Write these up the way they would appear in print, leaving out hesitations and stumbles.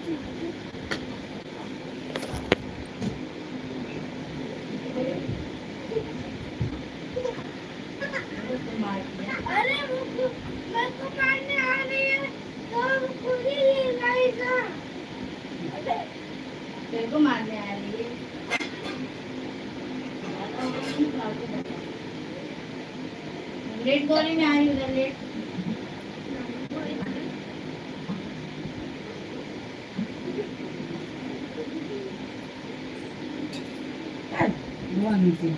अरे वो मेरे को मारने आ रही है तो खुद ही ले जाएगा। तेरे को मारने आ रही है। लेट गोली में आ रही उधर लेट। हुआ नीचे।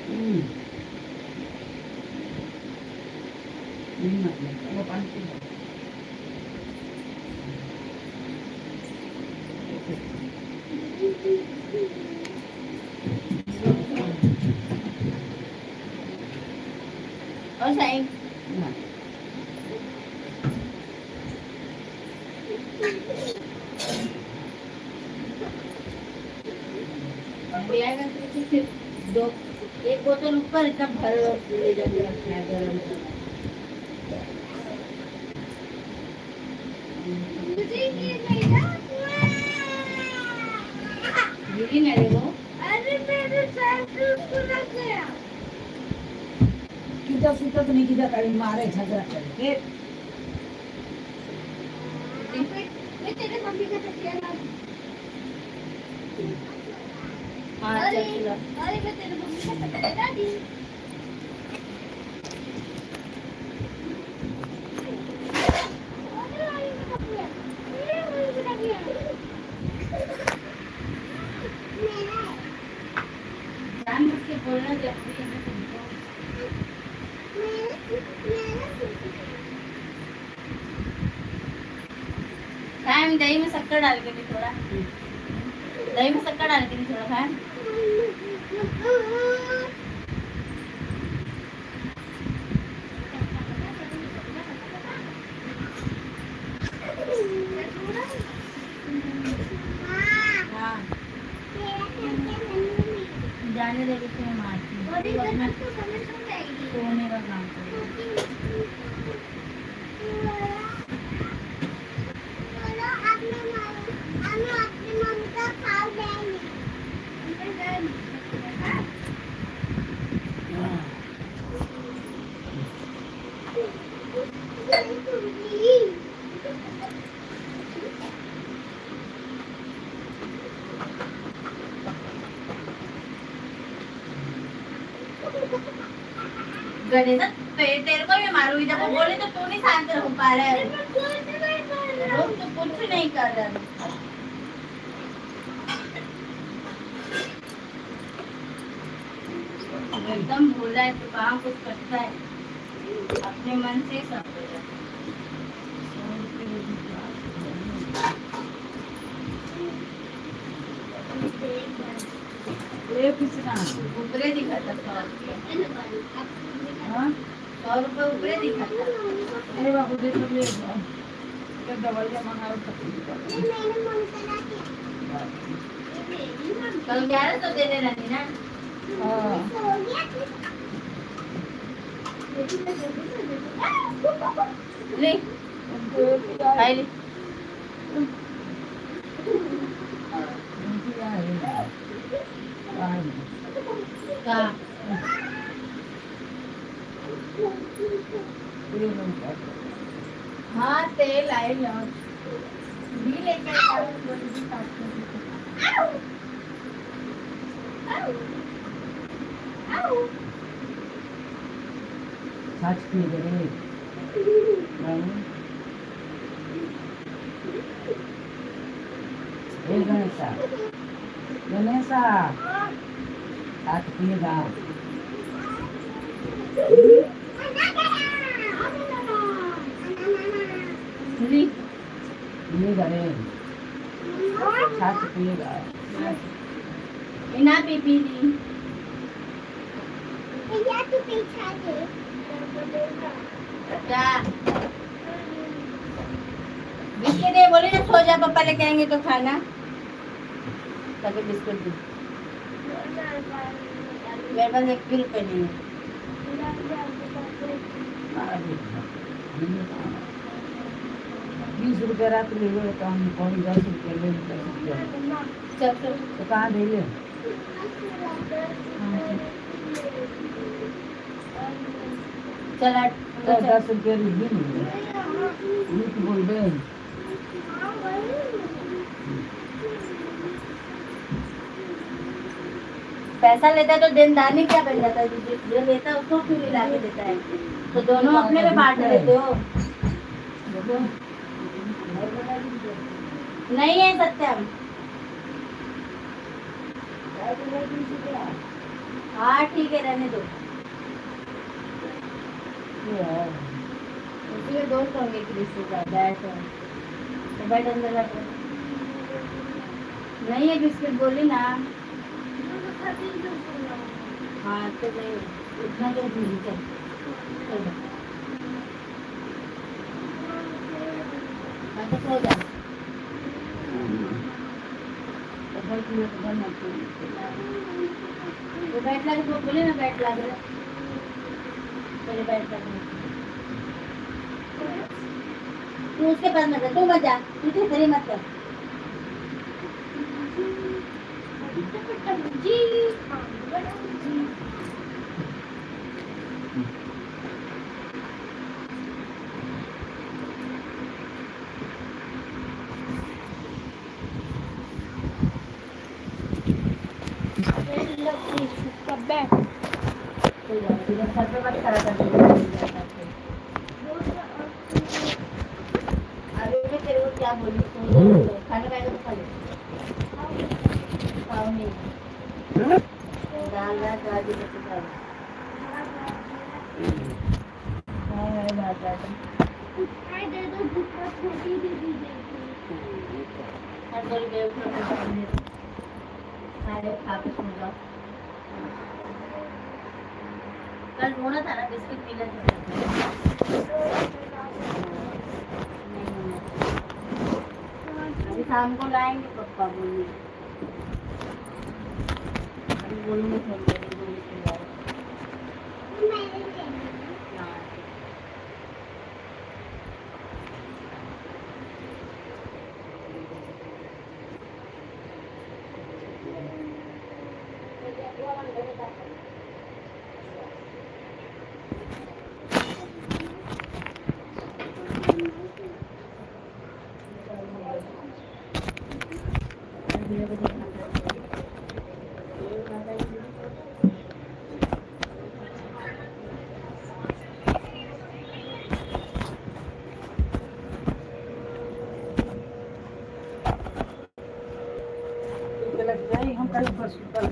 हम्म। नहीं मतलब वो पानी पी लो। और साइंस। ना। अभी आएगा तो फिर दो एक बोतल ऊपर इतना भर ले जाके रखना है गरम। मुझे ये नहीं ना। गिरी ना रे वो। अरे मेरे सर पे उसको लग गया। किधर सुतत नहीं, किधर कहीं मारे झगड़ा करे। मैं तेरे मम्मी का तकिया ला। हाँ। अरे चल चला। अरे मैं तेरे मम्मी का तकिया ला दी। अरे आई मैं तकिया, मेरे मम्मी का तकिया मेरा है। जान बुझ के बोलना जरूरी है ना तुमको। मेरा मेरा। खाए दही में शक्कर डाल के भी थोड़ा, दही में शक्कर डाल के भी थोड़ा खाए। हाँ। जाने दे, किसी में मारती हूँ। तू अपना सोने का काम कर। हाँ। गणेश तेरे को भी मारूंगी। जब वो बोले तो तू नहीं शांत रह पा रहा है। रोज तो कुछ नहीं कर रहा। एकदम भूल रहा है तो कहाँ कुछ करता है, अपने मन से ही सब हो जाता है। ले किसना। ऊपरे दिखाता 100 रुपये। हाँ। 100 रुपये ऊपरे दिखाता। अरे बाबू देखो, ले तो दवाइयाँ मंगाओ तो। कल 1100 देने रहनी ना। हाँ। ले। उनको एक पिला। खाई ले। उनकी है। हाँ। कहाँ? ये लोग क्या? हाँ, तेल आए लो भी लेकर आओ, बोली भी साथ में। छाछ पी रे। हाँ। ए गणेशा, गणेशा, छाछ पिएगा? ली। पिएगा रे? छाछ पिएगा? ना पी पी ली। भैया तू पीछा दे। क्या बिस्किट दे, बोले ना सो जा, पापा लेके आएंगे तो खाना। ताकि बिस्कुट दे। मेरे पास एक भी रुपये नहीं है। 20 रुपये रात ले गए तो हम कौन 10 रुपये ले, 10 रुपये। चल चल। तो कहाँ दे ले? चल हट। तो चल। 10 रुपये भी नहीं झूठ बोल रहे। पैसा लेता है तो देनदार क्या बन जाता है? जो जो लेता है उसको क्यों मिला के देता है? तो दोनों अपने में बांट लेते हो। नहीं है सत्यम। हाँ, ठीक है, रहने दो। उसी के दोस्त होंगे क्रिस से ज्यादा ऐसा। तो बैठ, अंदर बैठ। नहीं है बिस्किट, बोली ना। हाँ, तो नहीं, इतना तो नहीं। चल चल, हाँ तो सो जा। तो बैठ ले तो बना। वो बैठ लगे तो बोले ना, बैठ लग रहा पहले, बैठ लग। तू उसके पास मत जा, तू मत जा, तू तेरी मत कर। जी जी। बैठ। सो जा, इधर सर पे मत खड़ा कर दे। अभी मैं तेरे को क्या बोली? सो जा, सो। खाना खाएगा तो खा ले। खाओ नहीं, दाल भात दादी बच्चे खाओ। हाँ, भात दाल। दे दो जितना छोटी दीदी देती। हर 2 रुपये दे दो। खा ले, खा के सो जाओ। कल रोना था ना, बिस्किट मिला था। नहीं होना। अभी शाम को लाएंगे पप्पा, बोलिए। अभी बोलूँगी फोन करके, दो बिस्किट लाओ। हाँ। हम कहीं ऊपर सुतल,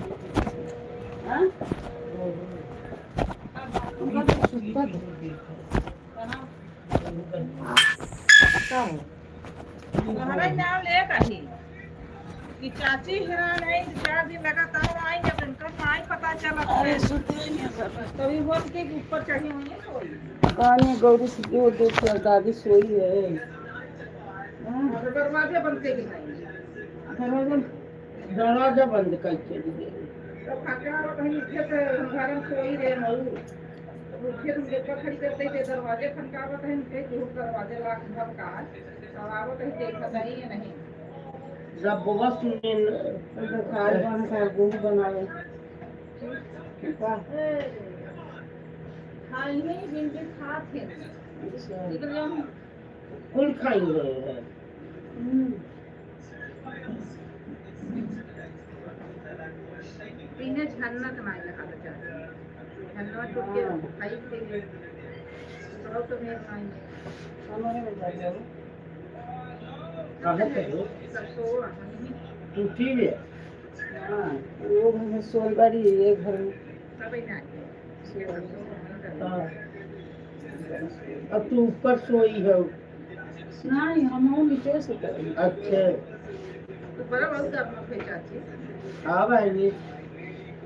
हाँ? सुतल का हो? हमारा नाम ले कही कि चाची हैरान आई, 4 दिन लगातार आई, जब इनका नहीं पता चला। अरे, सुते नहीं सब। तभी बोल के कि ऊपर चढ़ी हुई है, सोई। कहानी गौरी से जो देख, दादी सोई है, हाँ? और दरवाजे बंद के नहीं? दरवाजा दरवाजा बंद कर चली गई। तो फाका और कहीं उठे तो घर में सोई रहे मऊ, तो उठे तुम देखो खड़ी करते थे, दरवाजे खनकावत है उनके, कि दरवाजे लाख भटका तब आवत है, देखत ही है नहीं। जब बुआ सुने। बुखार बन कर गुड़ बनावे का। खाई नहीं, भिंडी खात है। अच्छा। एकदम। कुल खाई गए है। पीने झन्नत नहीं लगा चाची, झन्नत टूट के खाई के थोड़ा तो मैं खाई। हमारे में जा जाओ। कहाँ पे हो? सब सो रहा है। टूटी है। हाँ, वो घर में सोल बारी, ये घर में। सब ही ना सब सो रहा है। हाँ। अब तू ऊपर सोई हो? नहीं, हम हो नीचे से करेंगे। अच्छे। तो बड़ा बहुत गर्म है चाची। हाँ भाई।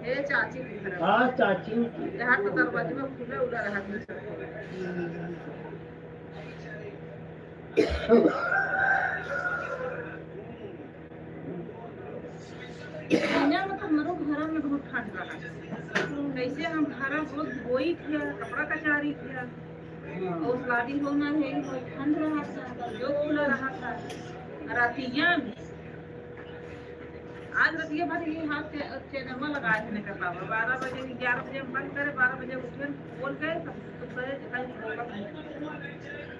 ए चाची की घर। हाँ चाची। यहाँ तो दरवाजे में खुला उला रहा नहीं सब। में तो हमारो घर में बहुत ठंड रहा। कैसे हम घर रोज धोई थे, कपड़ा कचारी थे और उस होना है वो ठंड रहा था, जो खुला रहा था रातिया में। आज रतिया भर ये हाथ चैनवा लगाए थे निकल बाबा 12 बजे 11 बजे हम बंद करे, 12 बजे उठे बोल गए तो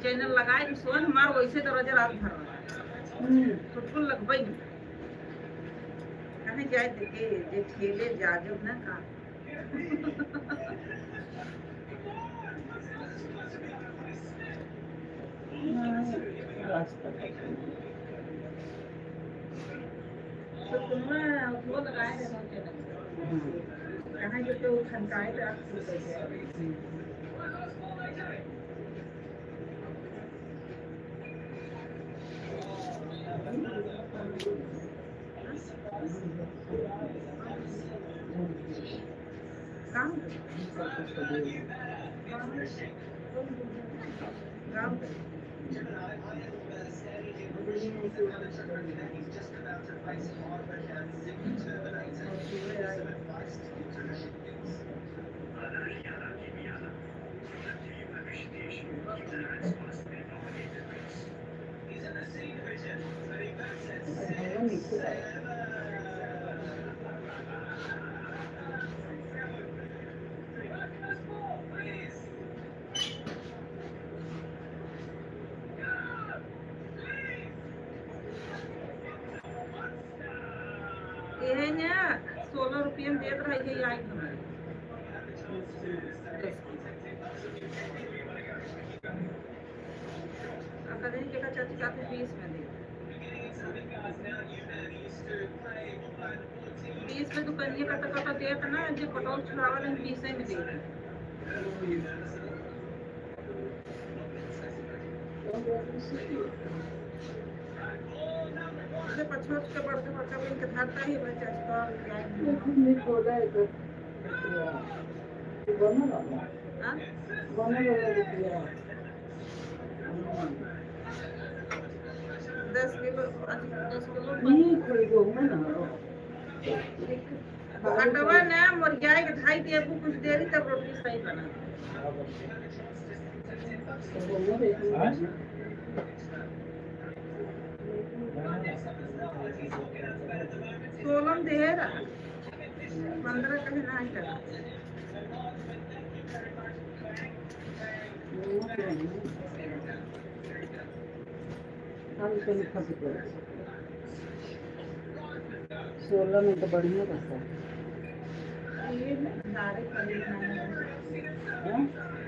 चैनल लगाए कि सोन हमार वैसे दरवाजा रात भर रहा सुटकुल लगबई नहीं कहीं जाए देखे जे ठेले जाजब ना का। रास्ता तो तुम वो लगाए थे चैनल कहाँ जो तो खनकाए तो आप खुल गए। काम ये 16 रुपये में देत रही है आई हमारे 10 का चाची का 20 में दे 20 में तो करिए कटा कटा देत ना जो पटोल छुड़ावा नहीं 20 में दे। पछोट के बढ़ते बढ़ते इनके धरता ही बच्चा तो नहीं बोला है तो बना वाला हां बना वाला रुपया 10 किलो 10 किलो नहीं खोल गो ना हटवा ना मुरझाए के ढाई दे कुछ देरी तब रोटी सही बना। सोलह दे रहा 15 कहीं ना करा। 16 में तो बढ़िया रहता है। ये सारे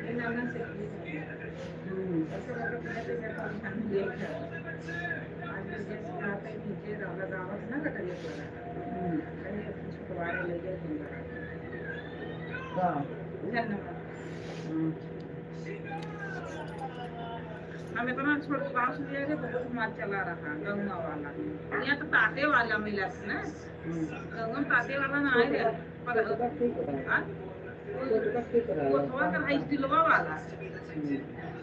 ये नाना से हम इतना छोड़ के गाँव से लिया थे बहुत माल चला रहा गंगा वाला। यहाँ तो ताते वाला मिला ना गंगा ताते वाला ना आए पर वो थोड़ा कर दिलवा वाला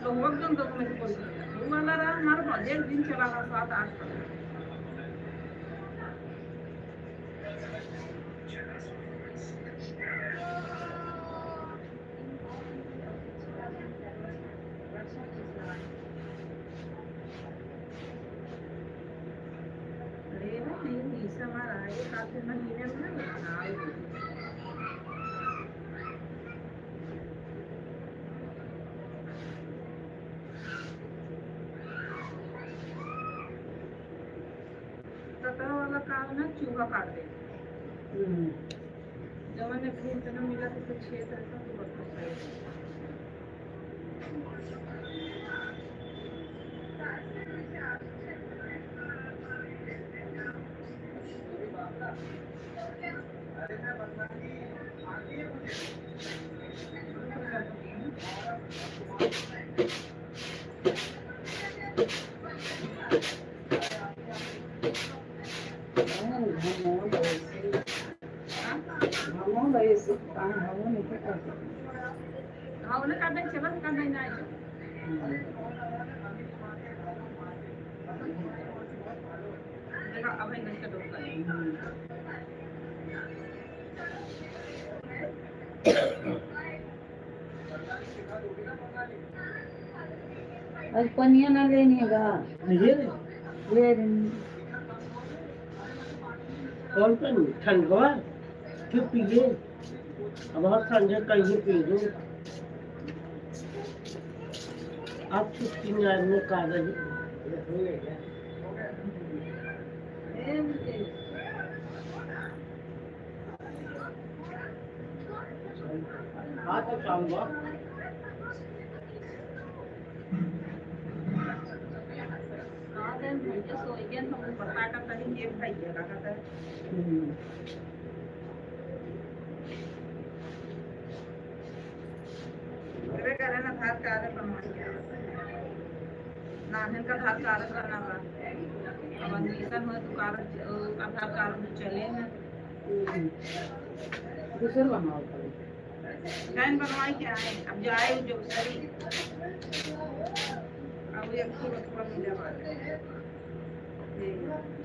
लोग गंगा में वो वाला रहा हमारा एक दिन चला रहा 7-8 बजे। महीने में वाला काम ना चूहा काट दे जब मैंने फिर इतना मिला तो छेद रहता तो बहुत सही। आज पनिया ना लेनी है गा। नहीं रे। ले रही। कौन पानी ठंडवा फिर पिए, अब हर संजय कहीं पी दो। आप छुट्टी में आदमी कागज हाँ तो चालू बा। हाँ तो भैया सोई गए, हम बता का तही के भैया का कहता है। अरे करे ना आधार कार्ड बनवाई नाहन का आधार कार्ड बना बा। अब एडमिशन हो तो कार्ड आधार कार्ड में चले हैं। दूसर बनाओ पड़े। टाइम बनवाई क्या है अब जाए जो सही। अब एक थोड़ा थोड़ा मिले वाले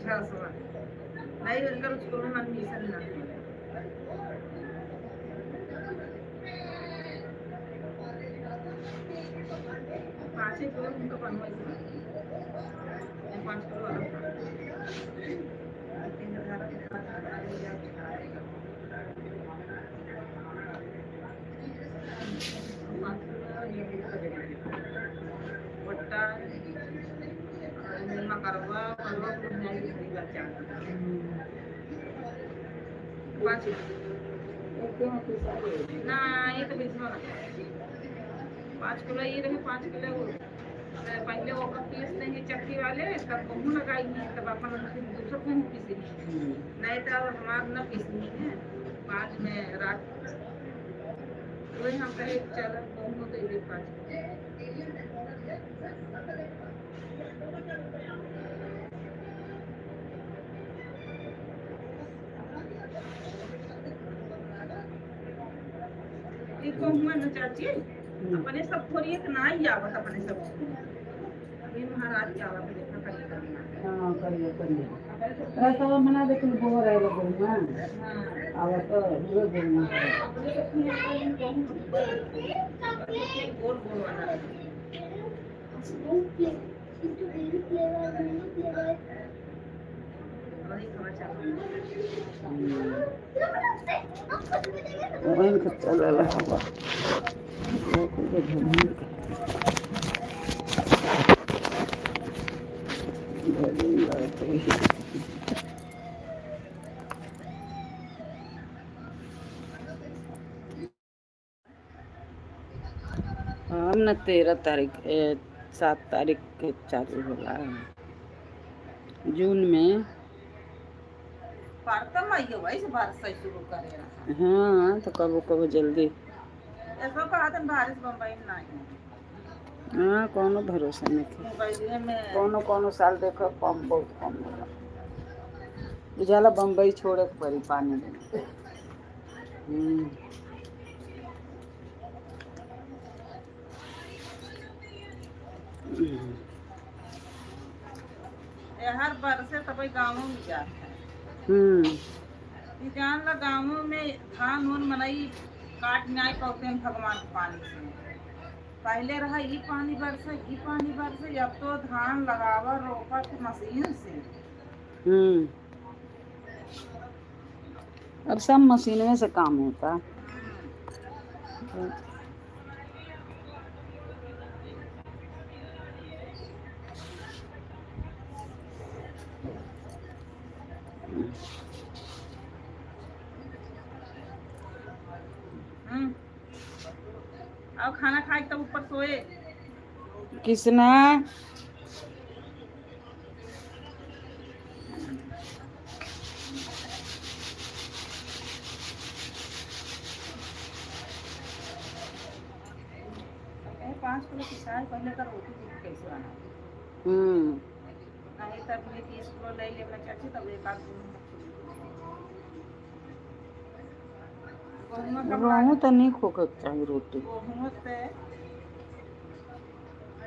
600 नहीं उनका स्कूल में एडमिशन ना। पाँच किलो उनका बनवाई थी, 5 किलो अलग था। 3,000 5 किलो ये बट्टा मकरवा करवा 5 ना ये तो बीस वाला 5 किलो ये रहे 5 किलो वो। पहले वो पीसते हैं चक्की वाले, तब गेहूँ लगाई है, तब अपन फिर दूसरा गेहूँ पीसे। नहीं तो अब हमार न पीसनी है बाद में रात वही हम कहे चल गेहूँ तो ये 5 किलो। ये गेहूँ है ना चाची अपने सब थोड़ी एक ना ही आवत अपने सब ये महाराज के आवत देखना करिए करना। हाँ करिए करिए। ऐसा मना दे कुल बोर है लोग ना। हाँ आवा तो पूरे बोलना। अपने सब गोल गोल वाला। वही खबर चल वही चल रहा हवा। हम न 13 तारीख 7 तारीख के चालू होला जून में। पारतम आई हो वही से बारिश से शुरू करे। हाँ तो कबो कबो जल्दी। ऐसा कहा था बारिश बम्बई में नहीं। हाँ कोनो भरोसा नहीं थे। मोबाइल में कोनो कोनो साल देखो कम बहुत कम होला। बुझाला बम्बई छोड़े के पड़ी पानी में। ये हर बरसे तब गाँवों में जाता है। ये जान ला गाँवों में धान उन मनई काट नहीं पाते हैं भगवान के पानी से। पहले रहा ये पानी बरसे ये पानी बरसे, अब तो धान लगावा रोपा के मशीन से। अब सब मशीन से काम होता है। अब खाना खाए तब ऊपर सोए। किसने? 5 किलो पिसाए पहले का रोटी कैसे बना। नहीं तब ये 30 किलो ले ले मैं चाची तब एक आध गेहूँ तो नहीं खोके के चाही रोटी। गेहूँ से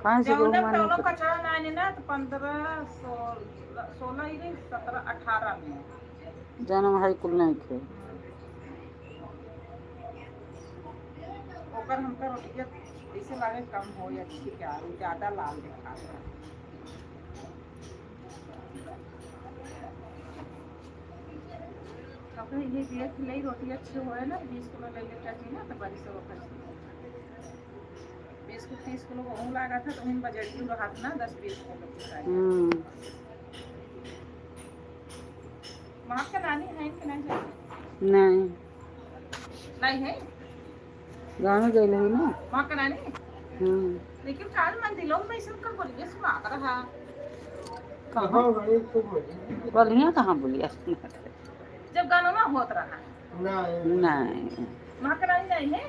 कहाँ से जौन गेहूँ तौनो नहीं कचरा ना ना तो 15 16 16 ही नहीं 17 18 में जन्म हाई कुल नहीं खे। ओकर हमका रोटिया ऐसे लागे कम हो या ठीक है, उ ज्यादा लाल दिखा रहा। तो ये देख ले रोटी अच्छी हो है ना, 20 किलो ले ले चाची ना तो बारिश हो खर्च 20 को 30 किलो गेहूँ लगा था तो उन बजट रहा था ना 10-20 किलो पिसाई। वहाँ का नानी है कि नहीं चाची? नहीं नहीं है, गाँव गए हो ना। वहाँ का नानी। लेकिन काल मंदिरों में ऐसे कर बोलिए सुना रहा। कहाँ गए तो मजे बोलिया कहाँ बोलिया जब गाना ना होत रहा नहीं। नहीं वहाँ का नानी नहीं है।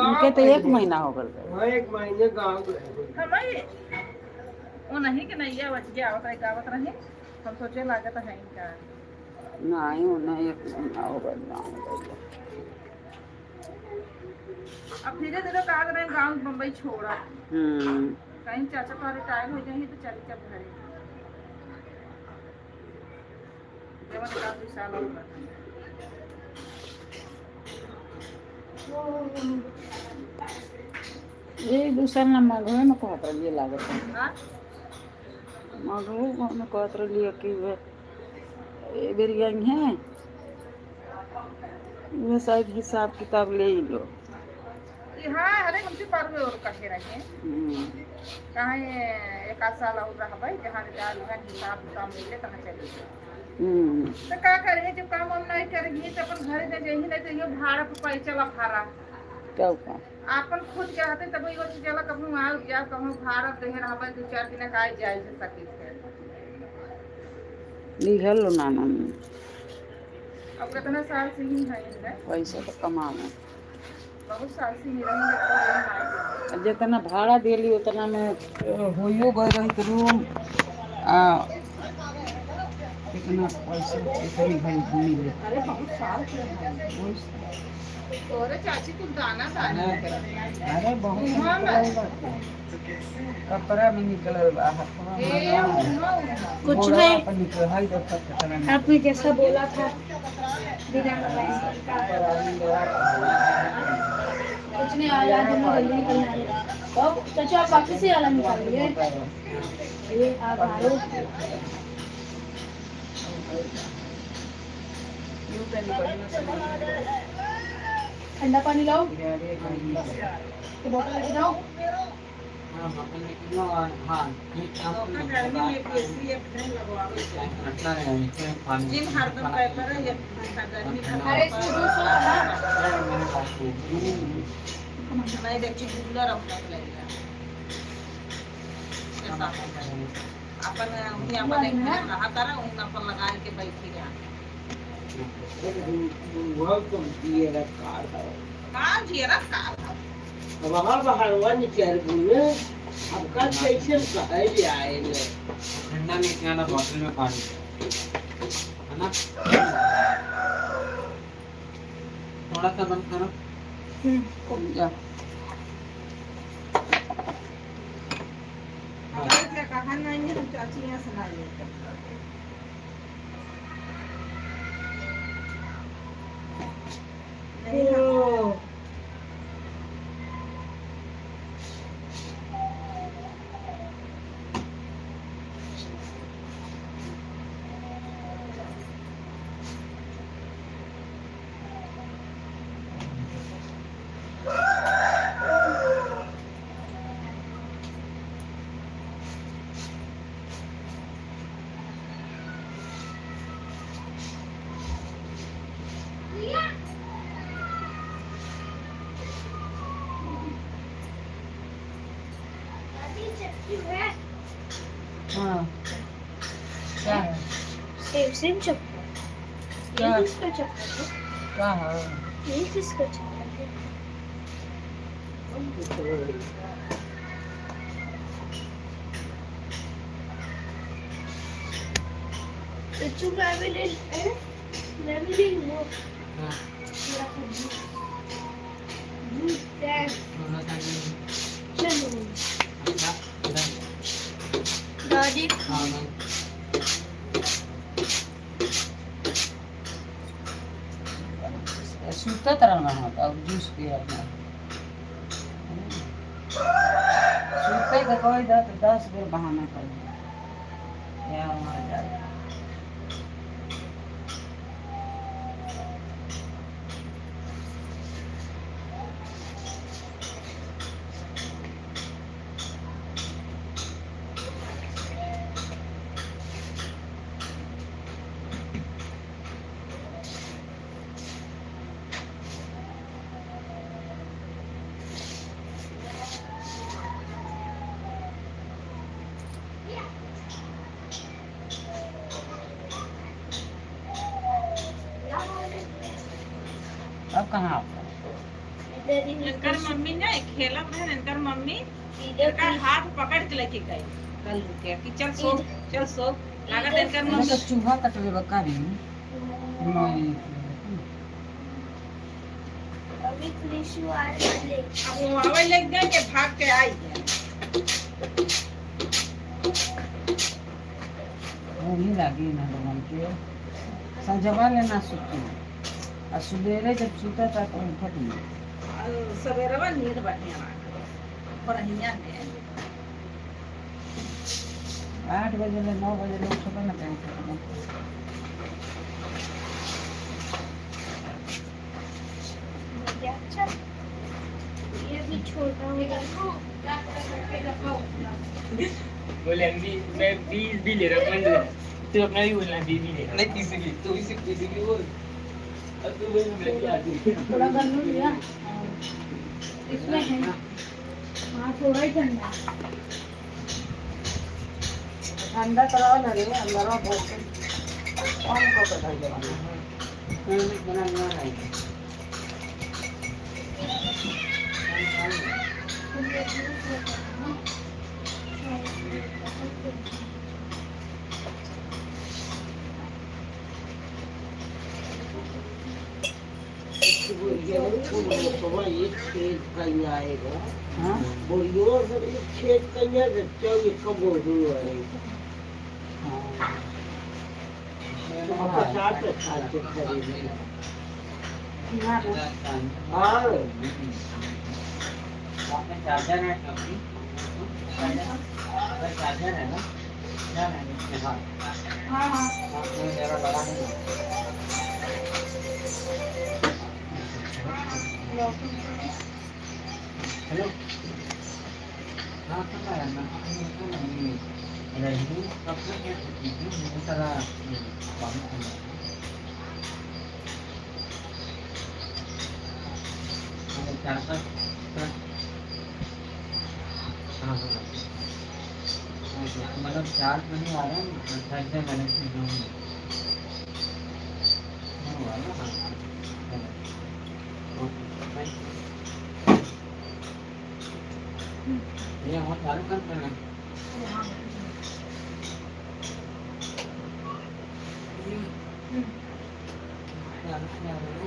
उनके तो 1 महीना हो गल। हाँ, 1 महीने गाँव गए। हमारे वो नहीं कि नहीं बच गया आवत रहे गावत रहे, हम सोचे लागत है इनका। नहीं उन्हें 1 महीना हो गल गाँव गए। अब धीरे धीरे कहा रहे गाँव बम्बई छोड़ा। कहीं चाचा तो रिटायर हो जाएंगे तो चल चल घरे जब काफी साल हो गए। ये दूसरा ना मगवे में कहत रहिए लागत है। हाँ? मगवे में कहत रहिए कि वे ए बेर गई हैं वे शायद हिसाब किताब ले ही लो। हाँ अरे हमसे पर में और कहे रहे कहाँ एक आध साल और रहा भाई जहाँ रिटायर हुआ हिसाब किताब मिले तहाँ चले गए। तो का करेंगे जब काम वाम नहीं करेंगे तो अपन घरे न जाइए नहीं तो यो भाड़ा पर पैसा ला भाड़ा क्या का अपन खुद के रहते तब यो चला कभी वहाँ जा कहूँ भाड़ा देहे रहा भाई 2-4 दिन का जाए से सकी है। लिखल लो नाना अब कितना साल से ही है इनका पैसा तो कमावे बहुत साल से ही रहेंगे तो यही आए। जितना भाड़ा देली उतना में होइयो गए रही तो रूम आ इतना पैसा इतनी भाई मिले। अरे बहुत साल से है। तोरे चाची तुम दाना दाना अरे बहुत निकलल बा। कपड़ा में निकलल बा हथवा में ए उमा उमा कुछ नहीं। अपन निकल है देखत कितना आपने जैसा बोला था बिना मोबाइल का कुछ नहीं आया, आज हमें जल्दी निकलना है। अब चाचा आप वापस ही आला निकाल लिए ये आप आयो। ठंडा पानी लाओ, ये बोतल लेके जाओ। गर्मी में एसी एक ठंड लगवावे जिन हरदम पेपर है ये गर्मी का। अरे इसमें जूस होगा ना। नहीं देखी कूलर अपना लगेगा अपन उन्हीं अपन एक रहा करा उन अपन लगा के बैठी रहा। वह तो दिए रखा है का जियरा का वहाँ बाहर वन चल बुने अब का कैसे कहे ले आए ने ठंडा लेके आना बोतल में पानी है ना, थोड़ा सा बंद करो। जा कहा नहीं है हम चाची यहाँ सुना लेते। ओ, हाँ क्या है? सेम सेम चप्पल। ये किसका चप्पल है? क्या है? ये किसका चप्पल है? चुप मैं भी ले मैं भी ले लूँ हाँ, थोड़ा सा जूस जूस है। थोड़ा सा ये, चलो अच्छा, इधर, दादी। हाँ, हाँ। सुतत रहना हो तो अब जूस पिया अपना। के कह दा तो 10 बेर बहाना कर यहाँ वहाँ जाए। अब कहाँ आता? इधर ही। इनकर मम्मी ने खेलत रहे, इनकर मम्मी इधर। इनकर हाथ पकड़ के लेके गई कल के कि चल सो, चल सो। लागत इनकर मैं मम्मी तो चूहा कटले बका रही मैं। अभी कृषि वाले। अब वो आवे लग गए के भाग के आई गए। वो नहीं लागी ना लोगन के। संजवा लेना सुती और सुबेरे जब सुता था तो उठत नहीं। और सवेरवा नींद बढ़िया लागल बढ़िया ने। 8 बजे ले 9 बजे लोग सुबह ना कहीं उठत। अच्छा, ये भी छोटा हो गया। बोले अम्मी मैं 20 भी ले रहा हूँ, तू अपना भी बोलना, 20 भी ले रहा। नहीं, किसी भी तू इसी किसी भी बोल, अब तू बोल, मैं भी आती। थोड़ा गर्म हो गया इसमें है। हाँ, थोड़ा ही ठंडा। ठंडा कराओ ना रे, अंदर बहुत कम को तो धर जवाना बना ना रही। एक छेद कहीं आएगा। हाँ। बोरियों से एक छेद कहीं रच्चा एक बोरी आएगा। हाँ। तो 50 खाते खरीदे। हाँ। आपने चार्जर है अपनी? चार्जर है ना? क्या है इसमें? हाँ। हाँ हाँ। हाँ, तो जरा लगा देना। हेलो, हाँ, कब आया मैं रजनी कब तक मुझे सारा काम करना है। हाँ, चार पाँच। हाँ हाँ, मतलब चार तो नहीं आ रहा है, थर्सडे वेडनेसडे जो भी हुआ ना। हाँ हाँ, ओके, thank you. ये वो चालू कर पहले। चालू किया मैंने।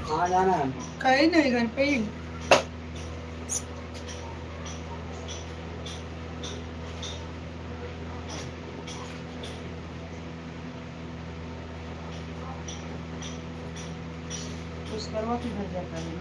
कहाँ जाना है? कहीं नहीं, घर पे ही। कुछ करवा के घर जाता है ना।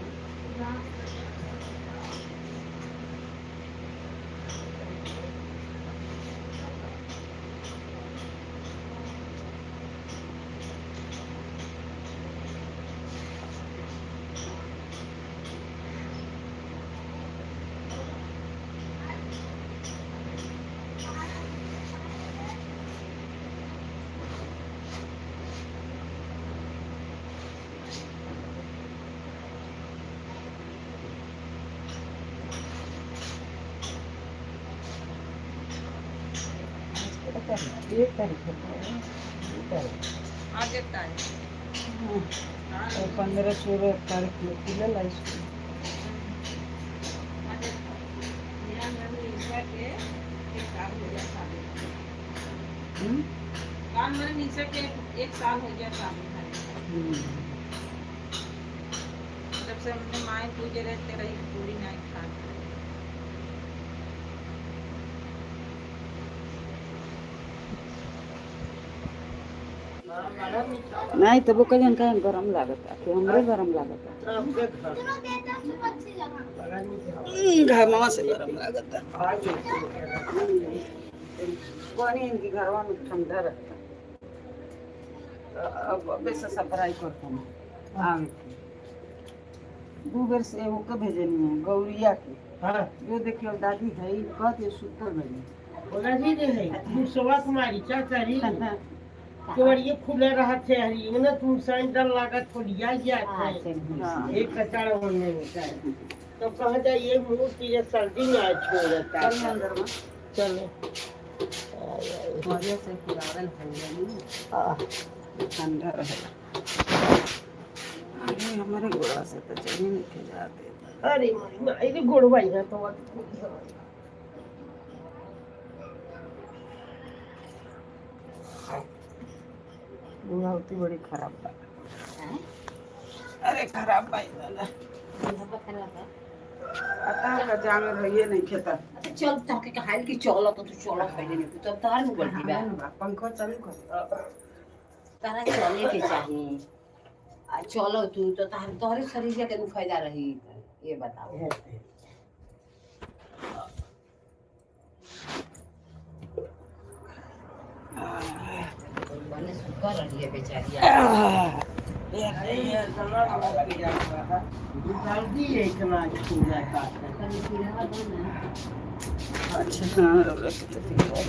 तारीख, एक तारीख होता है, दो तारीख। आज एक तारीख। हाँ, और 15-16 तारीख में खुलेला स्कूल। आज एक तारीख। यहाँ मैंने निशा के एक साल हो गया शादी। हम्म? काल मैंने निशा के एक साल हो गया शादी भरे। जब से हमने माए पूजे रहते रही पूरी नहीं खा। नहीं तबो कजन का गरम लागता कि हमरे गरम लागता। आपके घर चलो देता हूँ अच्छी जगह। बड़ा मीठा। घरवा से गरम लागता। आ गई। पानी इनकी घरवा में ठंडा रहता। अब अबे से सप्लाई करता हूँ आवे के। दू बेर से एगो के भेजनी है गौरिया के। हाँ। जो देखियो दादी है कहती सुतल बनी। बोला जी रे है तू सवा कुमारी चाचा री केवल ये खुले रहा थे हरी ना तुम सैंडल लगा खोलिया गया थे। हाँ। एक कचरा होने होता है तो कहा जाए ये मुंह की ये सर्दी में आज छोड़ जाता चल है। अंदर में। चलो। मजे से खिलावल हो गई, ठंडा रहे। अरे हमारे गोड़ा से तो चली नहीं के जाते। अरे मारी अरे गोड़वा यहाँ तो बात। बुढ़ावती बड़ी खराब बा। अरे खराब भाई दादा अतः का जान रहिए नहीं खेता। अच्छा चल तोहके कहाइल कि चल तो तू चल पहले नहीं तू तब तोहार में गलती बा। पंखा चालू कर। तारा चले के चाही आ चलो तू तो तार तोहरे शरीर के फायदा रही ये बताओ। बने सुकर रही है बेचारी। सर्दी है इतना छोड़ जाता है। अच्छा हाँ रौला के तो ठीक है।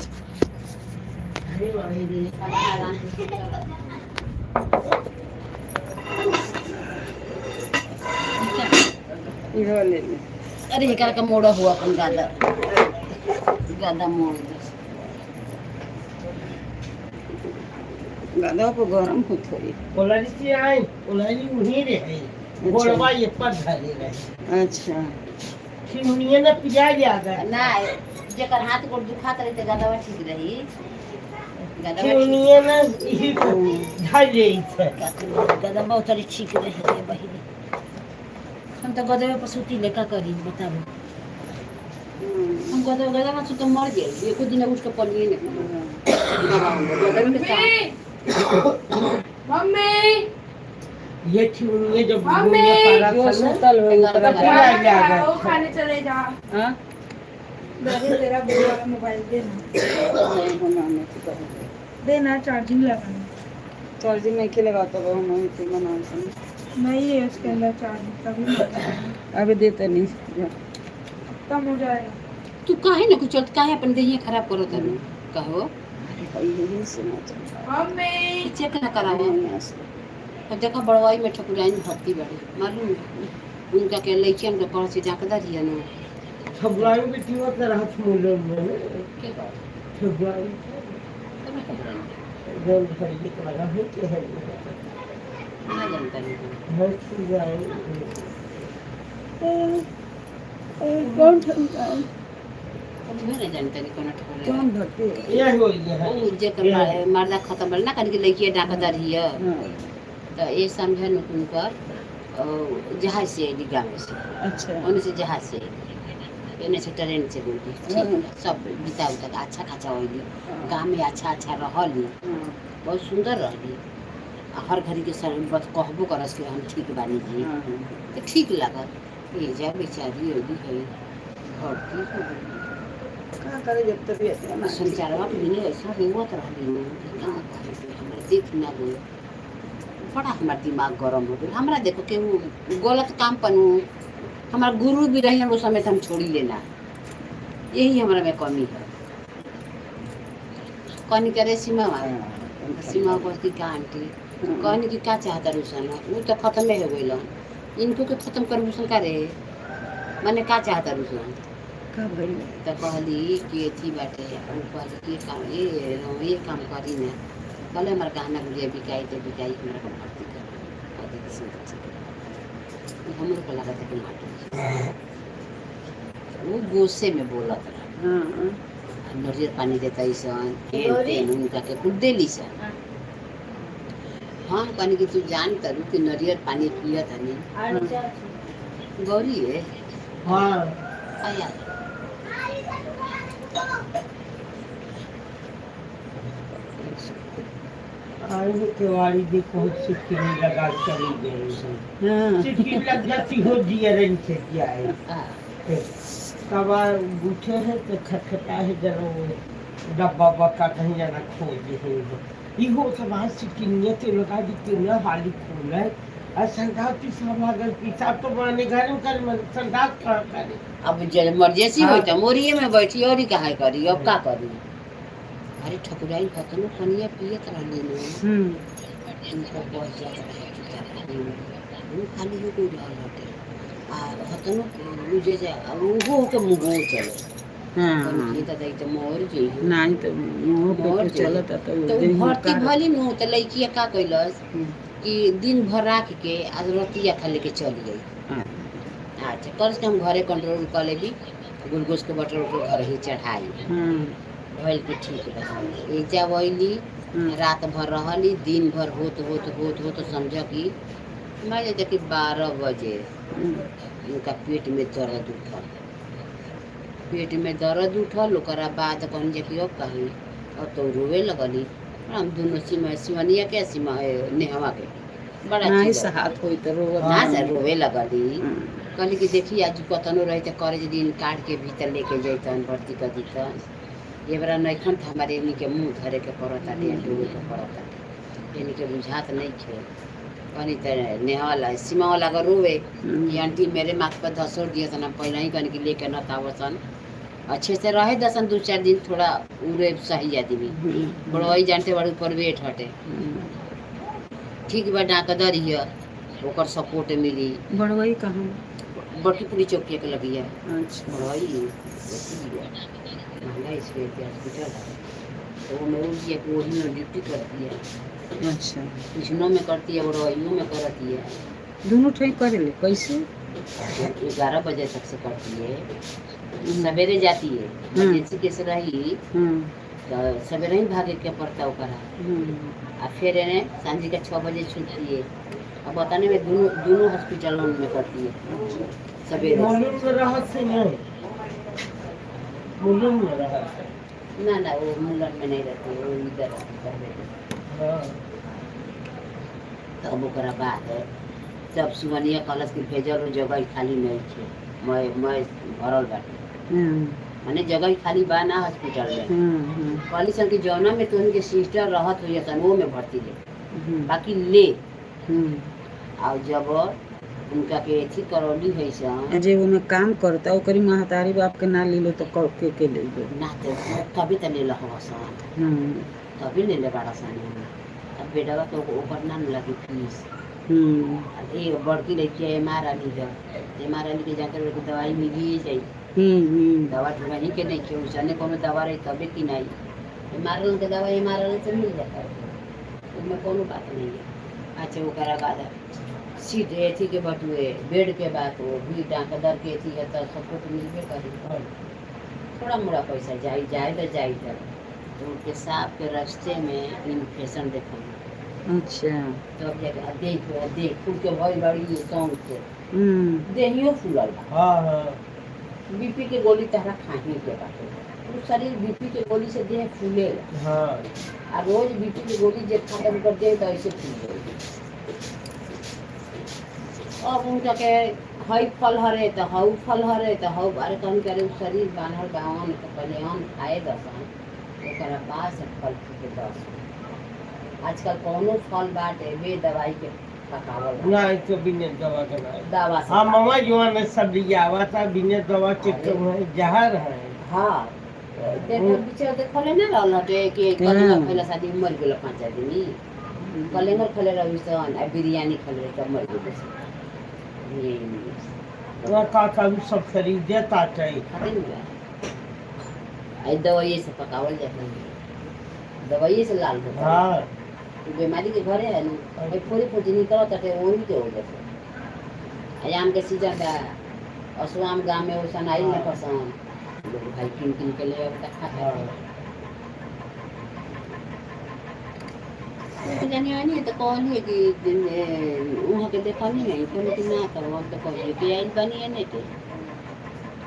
अरे मारी रे। इहो ले ले। अरे एकरा का मोड़ा हुआ अपन गादा गादा मोड़ दे। गादा को गरम होत होई। बोला जी आए बोला जी वहीं रहे गोड़वा ये पर धरे रहे। अच्छा सिमनिया ने पिया जाता ना जेकर हाथ गोड़ दुखात रही त गादावा ठीक रही। गादावा ठीक सिमनिया ने इही धरे थे। गादावा उतरी ठीक रही रे बहिनी। हम तो गदवे पर सुती लेका करी बताबो। हम गदवे गदवा सुत मर जाई एको दिन उठ के पलिए नहीं गदवे के साथ। मम्मी ये छिमनिया जब मम्मी! पारा जो था ना सुतल होई ओकरा पिया जाता। वो खाने चले जा। हां दादी तेरा वो वाला मोबाइल देना। नहीं बनाने की करो। देना चार्जिंग लगाना। चार्जिंग नहीं के लगाता वो हम इतनी मना से। नहीं है उसके अंदर चार्जिंग तभी अबे देते नहीं। कम हो जाएगा। तू काहे न कुछ काहे अपन देहिया खराब करो तनु कहो। अरे यही से ना चल। मम्मी चेक ना करावो। यहाँ से अब देखो बड़वाई में ठकुराइन भर्ती बड़े मालूम उनका के लइकन के पढ़ से जाकदा रिया न ठगुआई बेटी वो तरह मुलो में के बात ठगुआई तब ना ठकुराइन गोल भर के लगा है कि है ना जानता नहीं हर ठगुआई कौन ठंडा हम नहीं जानता नहीं कौन ठकुराइन कौन भर्ती है? यह हो गया है। ओ जेकर मर्दा खत्म भेल ना कन के लइकिया डाकदा रिया हाँ तो ये समझन उनकर जहाज से अली गाँव से। अच्छा ओने से जहाज से अली एने से ट्रेन से गई ठीक सब बिता उता के अच्छा खासा होली गाँव में अच्छा अच्छा रहली हाँ बहुत सुंदर रहली आ हर घड़ी के सर बस कहबो करस कि हम ठीक बानी जी हाँ तो ठीक लागल ये जा बेचारी होली है भर्ती हो गई। का करे जब तबीयत ना ठीक। संचारवा के दिन ऐसा रोवत रहली न कि का करे हमरा देख ना गयो बड़ा हमार दिमाग गरम हो गया। हमरा देखो केहू गलत काम पनु हमार गुरु भी रही उस समय हम छोड़ी लेना यही हमरा में कमी है। कहनी करे सीमा सीमा को कि का आंटी कहनी कि का चाहता रुसन वो तो खत्मे हो गई इनको के खत्म कर रुसन का रे माने का चाहता रुसन का भइल? तो कहली कि अथी बाटे उ कहली कि काम ये काम करी ना कहले हमार गहना गुड़िया बिकाई तो बिकाई हमरा के भर्ती कर कहली कि सुन ठीक है। हमरो को लागत है कि माटी वो गुस्से में बोलत रहा। हाँ नरियर पानी देता सन तेल तेल उनका के कुल देली सन। हम कहनी कि तू जान तरू कि नरियर पानी पियत हनी गौरी है हाँ आया आए केवाड़ी देखो सिटकिनी लगा चली गई है। हाँ। सिटकिनी लग जाती हो जिया रंग से जाए। हाँ। तब उठे हैं तो खटखटा है जरा वो डब्बा बक्का कहीं जाना खोज है। इहो सब आज सिटकिनिया ते लगा दी के ना हाली खोल है और संडास पिसाब लागल, पिसाब तो माने घर में कर मन संडास कहाँ करे। अब जब इमरजेंसी हाँ। होई त मोरिये में बैठी और काहे करी, अब का करी। अरे ठकुराई कतनो पनिया पियत रहली न। उनका बह जात रहे चुपचाप मुँह खाली हो गई रहल हटे आ हतनो उ जे जे आ उहो होके मुँहो चले। हाँ। कनी त त मर जइहो। नहीं तो मुँह पे मर तो चलत तो तो उ भर्ती भली नु त लइकिया का कइलस कि दिन भर राख के आज रतिया खा लेके चली गई। अच्छा कर के हम घरे कंट्रोल कर लेबी, ग्लूकोज के बटर उटर घर ही चढ़ाई भइल कि ठीक बा। एजा अइली, रात भर रहली, दिन भर होत होत होत होत समझ कि मैं जे कि 12 बजे उनका पेट में दर्द उठल। पेट में दर्द उठल, ओकरा बाद कहनी जे कि अब कहीं अब तो रोवे लगली। हम दोनों सीमा सिवनिया के सीमा नेहवा के बड़ा नहीं चिल्ला। सहात होई तो रोवत। ना से रोवे लगली। कहली कि देखी आज कतनो रही तो करे दिन काट के भीतर लेके जैतन भर्ती कर दीतन। ये बड़ा नैखन था हमारे इन्हीं के मुँह धरे के पड़ता डूबे के पड़ता, इन्हीं के बुझात नहीं खे। कहनी तो नेहवा ला सीमा वाला का रोवे कि आंटी मेरे माथ पर धसोड़ दिया सन, हम पहले ही कहनी कि लेके न तावसन, अच्छे से रहे दसन 2-4 दिन थोड़ा उड़े सही आदमी बड़वाई जानते बड़े ऊपर वेट हटे ठीक बा डाकदर हिय ओकर सपोर्ट मिली। बड़वई कहाँ? बड़की पुली चौकी के लगी है। अच्छा। बड़वाई महंगा इसके हॉस्पिटल है तो वो मेरे की वही में ड्यूटी करती है। अच्छा। कृष्णों में करती है, बड़वाइयों में करती है। दोनों ठीक कर ले कैसे? 11 बजे तक से करती है, सवेरे जाती है इमरजेंसी केस रही तो सवेरे ही भागे के पड़ता ओकरा आ फिर इन्हें सांझी के 6 बजे छूटती है। अब बताने में दोनों दोनों हॉस्पिटल में करती है सवेरे से। मुलुम में रहत से नहीं, मुलुम में रहत से। ना ना वो मुंगल में नहीं रहती, वो इधर रहती सवेरे। हाँ। तब ओकरा बाद तब सिवनिया कलश के भेजल जगह खाली नहीं छे, मैं भरल बाटे माने जगह खाली बा ना हॉस्पिटल में। कहली सन कि जौना में तोहन के सिस्टर रहत हुई सन वो में भर्ती ले, बाकी ले। और जब उनका के अथी करौली है सन जे वो में काम करता ओकरी महतारी बाप के ना लीलो तो के ले लो। ना तो तभी तो ले लहो सन, तभी ले ले बाड़ा सन। अब बेटवा के ओकर ना लगी फीस। अब ये बड़की लड़की है एम आर अली है, एम आर अली के जाकर के दवाई मिली जाई। दवा ढूंढी के नहीं के उसने कोनो दवा रही तबे कि नहीं। एम आर एल के दवा एम आर एल से मिल जाता है, उसमें कोनो बात नहीं है। अच्छा ओकरा बाद सीट अथी के बटुए बेड के बात वो भी डाकदर के अथी है तो सपोर्ट मिलबे करी। थोड़ा मोड़ा पैसा जाई जाए तो जाई तो उनके सांप के रास्ते में इन्फेक्शन देखा। अच्छा। तब जाके देख देख फूल के भइल बड़ी सौंग से देहियो फूलल बा। हाँ हाँ। बीपी के गोली तहरा खाही के बाटे, उ शरीर बीपी के गोली से देह फूलेला। हाँ। आ रोज बीपी के गोली जे खत्म कर दे तो ऐसे फूल जाए। अब उनका के हई फल हरे तो हऊ फल हरे तो हऊ अरे कहन करे उ शरीर बान्हल बा अन्न के पहले अन्न खाए दसन ओकरा बाद से फल फूटे दस। आजकल कौनो फल बाटे बे दवाई के पकावल बा। ना तो बिना दवा के ना। दवा से हाँ मामा जो है सब लिया था बिना दवा के तो जहर है। हाँ देखो बिचार देखले ना रहल हटे कि कलिंगर खैला शादी मर गेल 5 आदमी। कलिंगर खैले रही सन आ बिरयानी खैले रही तब मर गेल सन। ये तो का का भी सब खरीद देता है। खाते नहीं बा। आई दवाई से पकावल जाता है, दवाई से लाल होता है। हाँ। बीमारी के घरे है ना भाई फोरी फोरी निकलत हटे वही के हो जाते। आम के सीजन बा असुआम गाँव में ओसन आई ना पसंद लोग भाई किन किन के ले अब तक खाता हाँ। है। जानी आनी है तो कहली है कि वहाँ के देखनी नहीं कहली कि ना करो हम तो कहलिए कि आइल बनी है नहीं के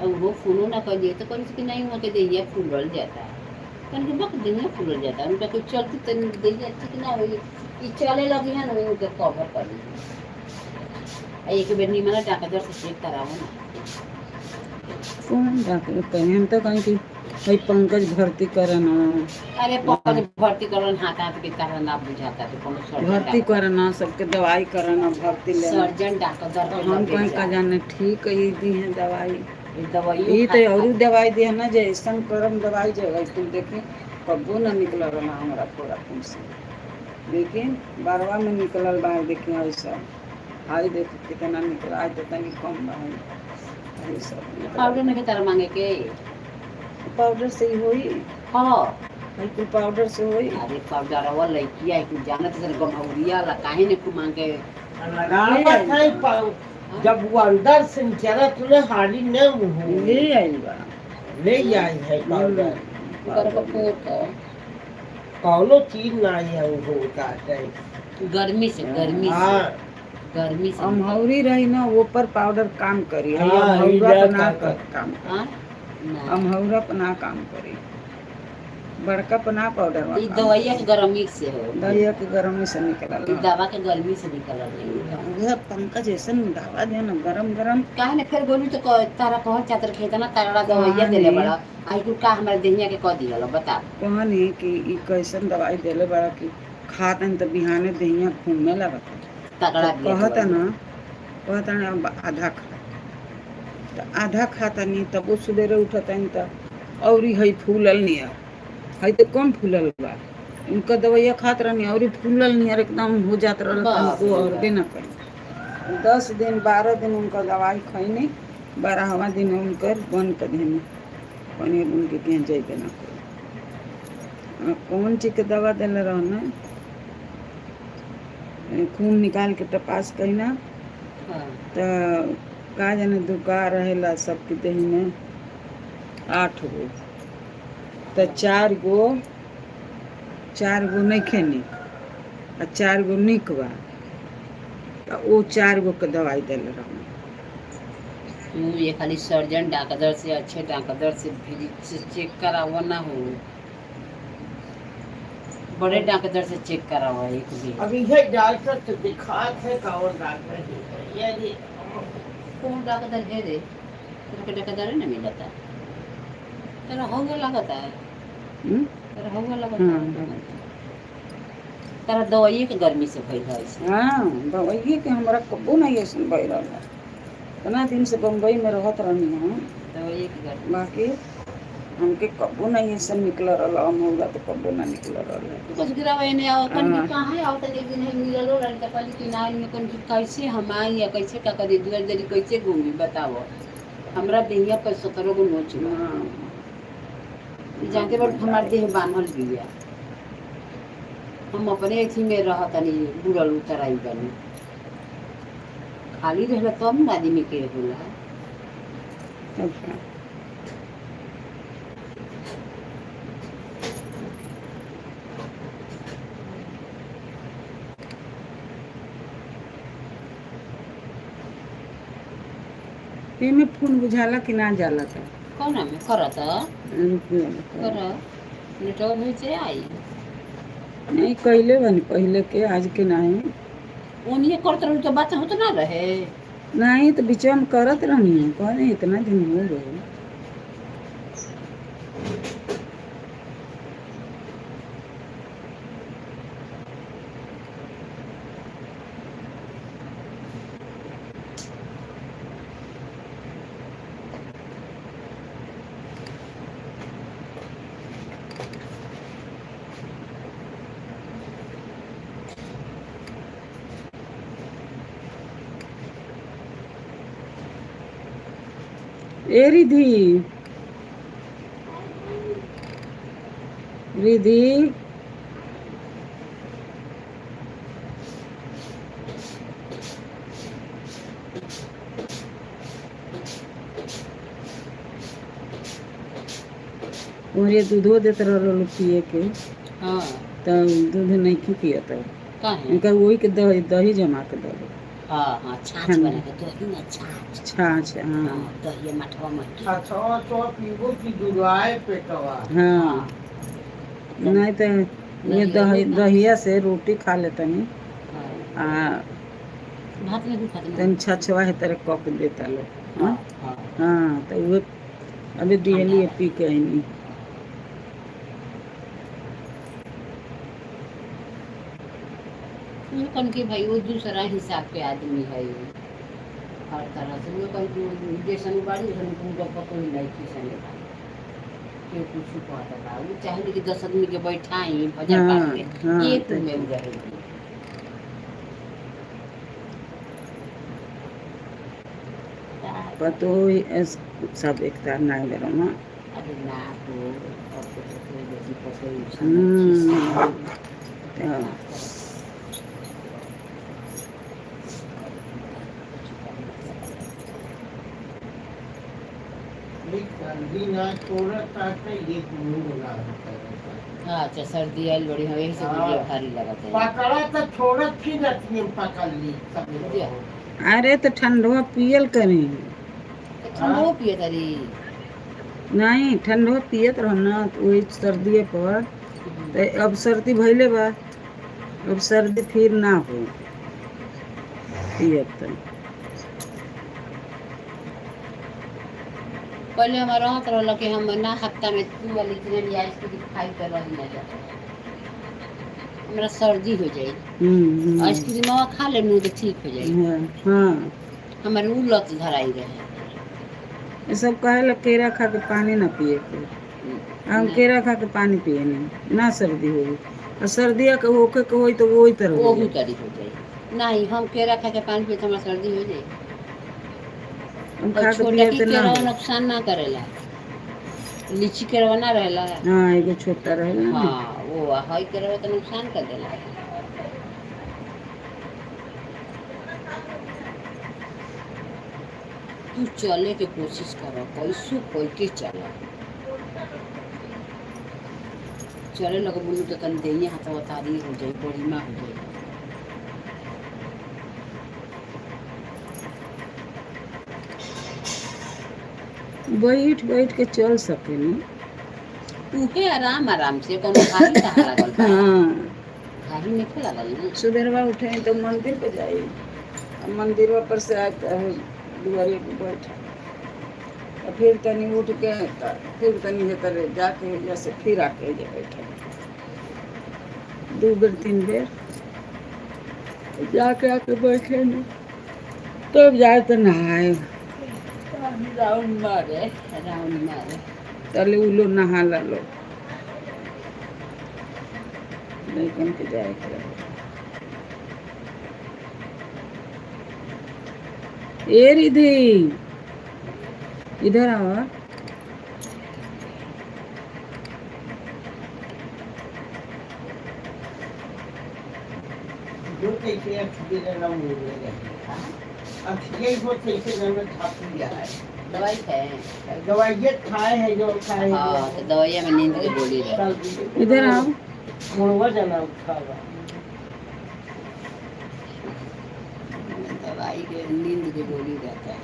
अब वो फोनो ना कर दिए तो कहली कि नहीं वहाँ के दहिया फूलल जाता है। तनके बक देहिया फूलल जाता। उनका कोई चलती तनी देहिया ठीक ना होई, ई चले लगी है ना उनके कवर कर ली। आ एक बेर निमन डॉक्टर से चेक करावो ना। कौन डॉक्टर कहीं, हम तो कहीं कि भाई पंकज भर्ती करना। अरे पंकज भर्ती करन हाथ हाथ के कारण ना बुझाता तो कोनो सर्जन भर्ती करना, सबके दवाई करना, भर्ती लेना। सर्जन डॉक्टर तो हम कहीं का जाने ठीक है दी है दवाई। दवाई ई तो और दवाई दी है ना, जे ऐसन करम दवाई जे है तुम देखी कब्बो ना निकल रहा हमारा पूरा खून से, लेकिन बारवा में निकलल बा। देखी ऐसा आई देखो कितना निकला, आज तो तनी कम बा। ऐसा पाउडर नहीं तारा मांगे के? पाउडर से ही होई। हाँ। भाई कुल पाउडर से होई। अरे पाउडर वाला लइकिया है, जानत सर गमहौरिया ला काहे ने कुल मांग के लगावत है जब वो अंदर से निकला तुने हाली न हो ले आइल बा। ले आई है पाउडर। कर को पोत कौनो चीज ना है वो होता है। गर्मी से, गर्मी से। हाँ। गर्मी से। अमहौरी रही ना वो पर पाउडर काम करी है। हाँ, अमहौरा इधर पर ना का- काम। हाँ ना। अमहौरा पर ना काम करी, बड़का पर ना पाउडर ई दवाइया के गर्मी से हो। दहिया के गर्मी से निकलल। ई दवा के गर्मी से निकलल है। उहे पंकज ऐसन दावा दे ना गरम गरम। काहे ने फिर गोलू तो तारा कहल चातर खेत ना तारा दवाइया देले बड़ा आई कुल का हमरा देहिया के कह दिहल बता। कहनी कि ई कैसन दवाई देले बड़ा कि खातन तो बिहाने दहिया घूमे लगता। तगड़ा दिया। कहता दवाई। ना, कहता ना अब आधा खा तो आधा खाता नहीं, तब वो सवेरे उठता नहीं तो और है फूलल नियर है तो कम फूलल बा। उनका दवाइया खात रहनी और फूलल नियर एकदम हो जात रहल। बाप तनिको रे और बाप। भी ना कहीं 10 दिन 12 दिन उनका दवाई खैनी, 12वां दिन उनकर बंद कर देनी। पनीर उनके कहीं जैबे ना करी। कौन चीज के दवा देले रहना, खून निकाल के तपास करी ना। हाँ। तो का जाने दुका रहेला सबके देह में आठ गो, तो चार गो, चार गो नइखे निक आ चार गो निक बा, तो वो चार गो के दवाई देले रहना। तू ये खाली सर्जन डॉक्टर से, अच्छे डॉक्टर से भी से चेक करावो ना हो, बड़े डॉक्टर से चेक करावो एक भी। अभी यह डॉक्टर तो दिखात है, कौन डॉक्टर है ये? कौन डॉक्टर है रे? तेरे के डॉक्टर ना मिलता, तेरा हो गया लगता है। हम्म? तेरा हो गया लगता हाँ। है। तेरा दवाई के गर्मी से भइल है ऐसे। हाँ, दवाइए के। हमरा कबो नहीं ऐसन भइल रहल, इतना दिन से बम्बई में रहत रहनी हम। दवाई के गर्मी। बाकी हमके कबो नहीं ऐसन निकल रहल, हमरा तो कबो ना निकल रहल। तू कुछ गिरावे ने आओ कन हाँ। की कहाँ आओ त एक दिन हम मिललो रहल त कहली कि ना में कन की कैसे हम आई या कैसे का करी, दुआर दरी कैसे घूमी बताओ। हमरा देहिया पर 17 गो नोच बा। हाँ। ई जानते बड़ हमार देह बान्हल बिया, हम अपने अथी में रहतनी, बुड़ल उतराई बनी। खाली रहला तब न आदमी के होला। तब का। एमे फोन बुझाला कि ना जाला था? कौन में करत कर नेटवर्क होइ से आई। नहीं, कैले बनी पहले के, आज के नहीं। ओनिए करत रहू तो बात होत ना रहे। नहीं तो बीच में करत रहनी है, कहने इतना दिन हो गए। ए रिधि, रिधि। और ये दूधो देते रहो पिए के। हाँ। तो दूध नहीं क्यों पियत है? काहे? इनका वही के दही, दही जमा के दो। हाँ, छाछ हाँ। बना के दही ना, छाछ। छाछ, हाँ। हाँ, दही मठवा मट्टी। अच्छा तो पीबो की दुराए पेटवा। हाँ। नहीं तो ये दही, दहिया से रोटी खा लेतनी। हाँ। आ भात नहीं खाते ना। तन छछवा है तरह कप देता लो। हाँ। हाँ। हाँ तो वो अभी दिहली है, पी के आईनी। वो कन के भाई वो दूसरा हिसाब के आदमी है वो। हर तरह से वो कन के जैसन बाड़ी वैसन पूरा पकोई नहीं किसन के कुछ कहता बा। वो चाहे कि 10 आदमी के बैठाई भजन हाँ, पाठ के हाँ, एक तो- में रहेगी। पर तो सब एकता नहीं बेरो ना। अरे ना हो और तो कोई बेसी पकोई तो सर्दी ना छोड़ता है, ये मुंह ना होता है। अच्छा सर्दी आयल बड़ी है, यही से हाँ। मुझे भारी लगता है। पकड़ा तो छोड़त ही रहती है, पकड़ ली सब। अरे तो ठंडवा पियल करी। तो ठंडो पिए तारी। नहीं ठंडवा पियत रहो ना तो वही सर्दी पर। तो अब सर्दी भइले बा, अब सर्दी फिर ना हो पियत तो। पहले हमारा रहत रहल कि हम ना हफ्ता में 2 वाली इतने आइसक्रीम खाई के रही ना जा, हमरा सर्दी हो जाई। आइसक्रीम खा लेनू तो ठीक हो जाई। हाँ, हाँ। हमारे उ लत धराई रहे। ये सब कहे केरा खा के पानी ना पिए के। हम केरा खा के पानी पिए नहीं ना सर्दी होई, और सर्दिया के होके के होई तो वही तरह हो ओहू जाई। तरी हो जाई। नहीं हम केरा खा के पानी पिए तो हमारा सर्दी हो जाई। हम और खा के छोटा पिए की तो ना केरा हो। नुकसान ना करेला, लीची केरवा ना रहेला। हाँ एगो छोटा रहेला ना। हाँ वो हई केरवा तो नुकसान कर देला। तू चले के कोशिश कर, कैसू कोई के चल चले लग बोलू तो तन देही हाथ अवतारी हो जाई, बड़ी माँ हो जाई। बैठ बैठ के चल सके नी। उहे आराम आराम से कोनो भारी कहाँ लागल बा? हाँ भारी नहीं लागल ना। सुबेरवा उठे तो मंदिर पे जाई, मंदिरवा पर से आए दुआरे पे बैठ, और फिर तनी उठ के फिर तनी हे तरह जाके जैसे फिर आके जे बैठे 2 बेर 3 बेर जाके आके बैठे न, तब जाए तो नहाए। राउंड मारे, राउंड मारे। तले उ लोग नहा ला लो, लइकन के जाए के रहे। ए रिधि इधर आओ। जो कैसे अखिए ना मुंह में रहे, अखिए को कैसे ना छापी है। दवाई खाए? दवाइये खाए है जो खाए है। हाँ तो दवाइया में नींद के गोली रहे। इधर आओ। मुड़वा जाना उठावा। दवाई के नींद के गोली रहता है।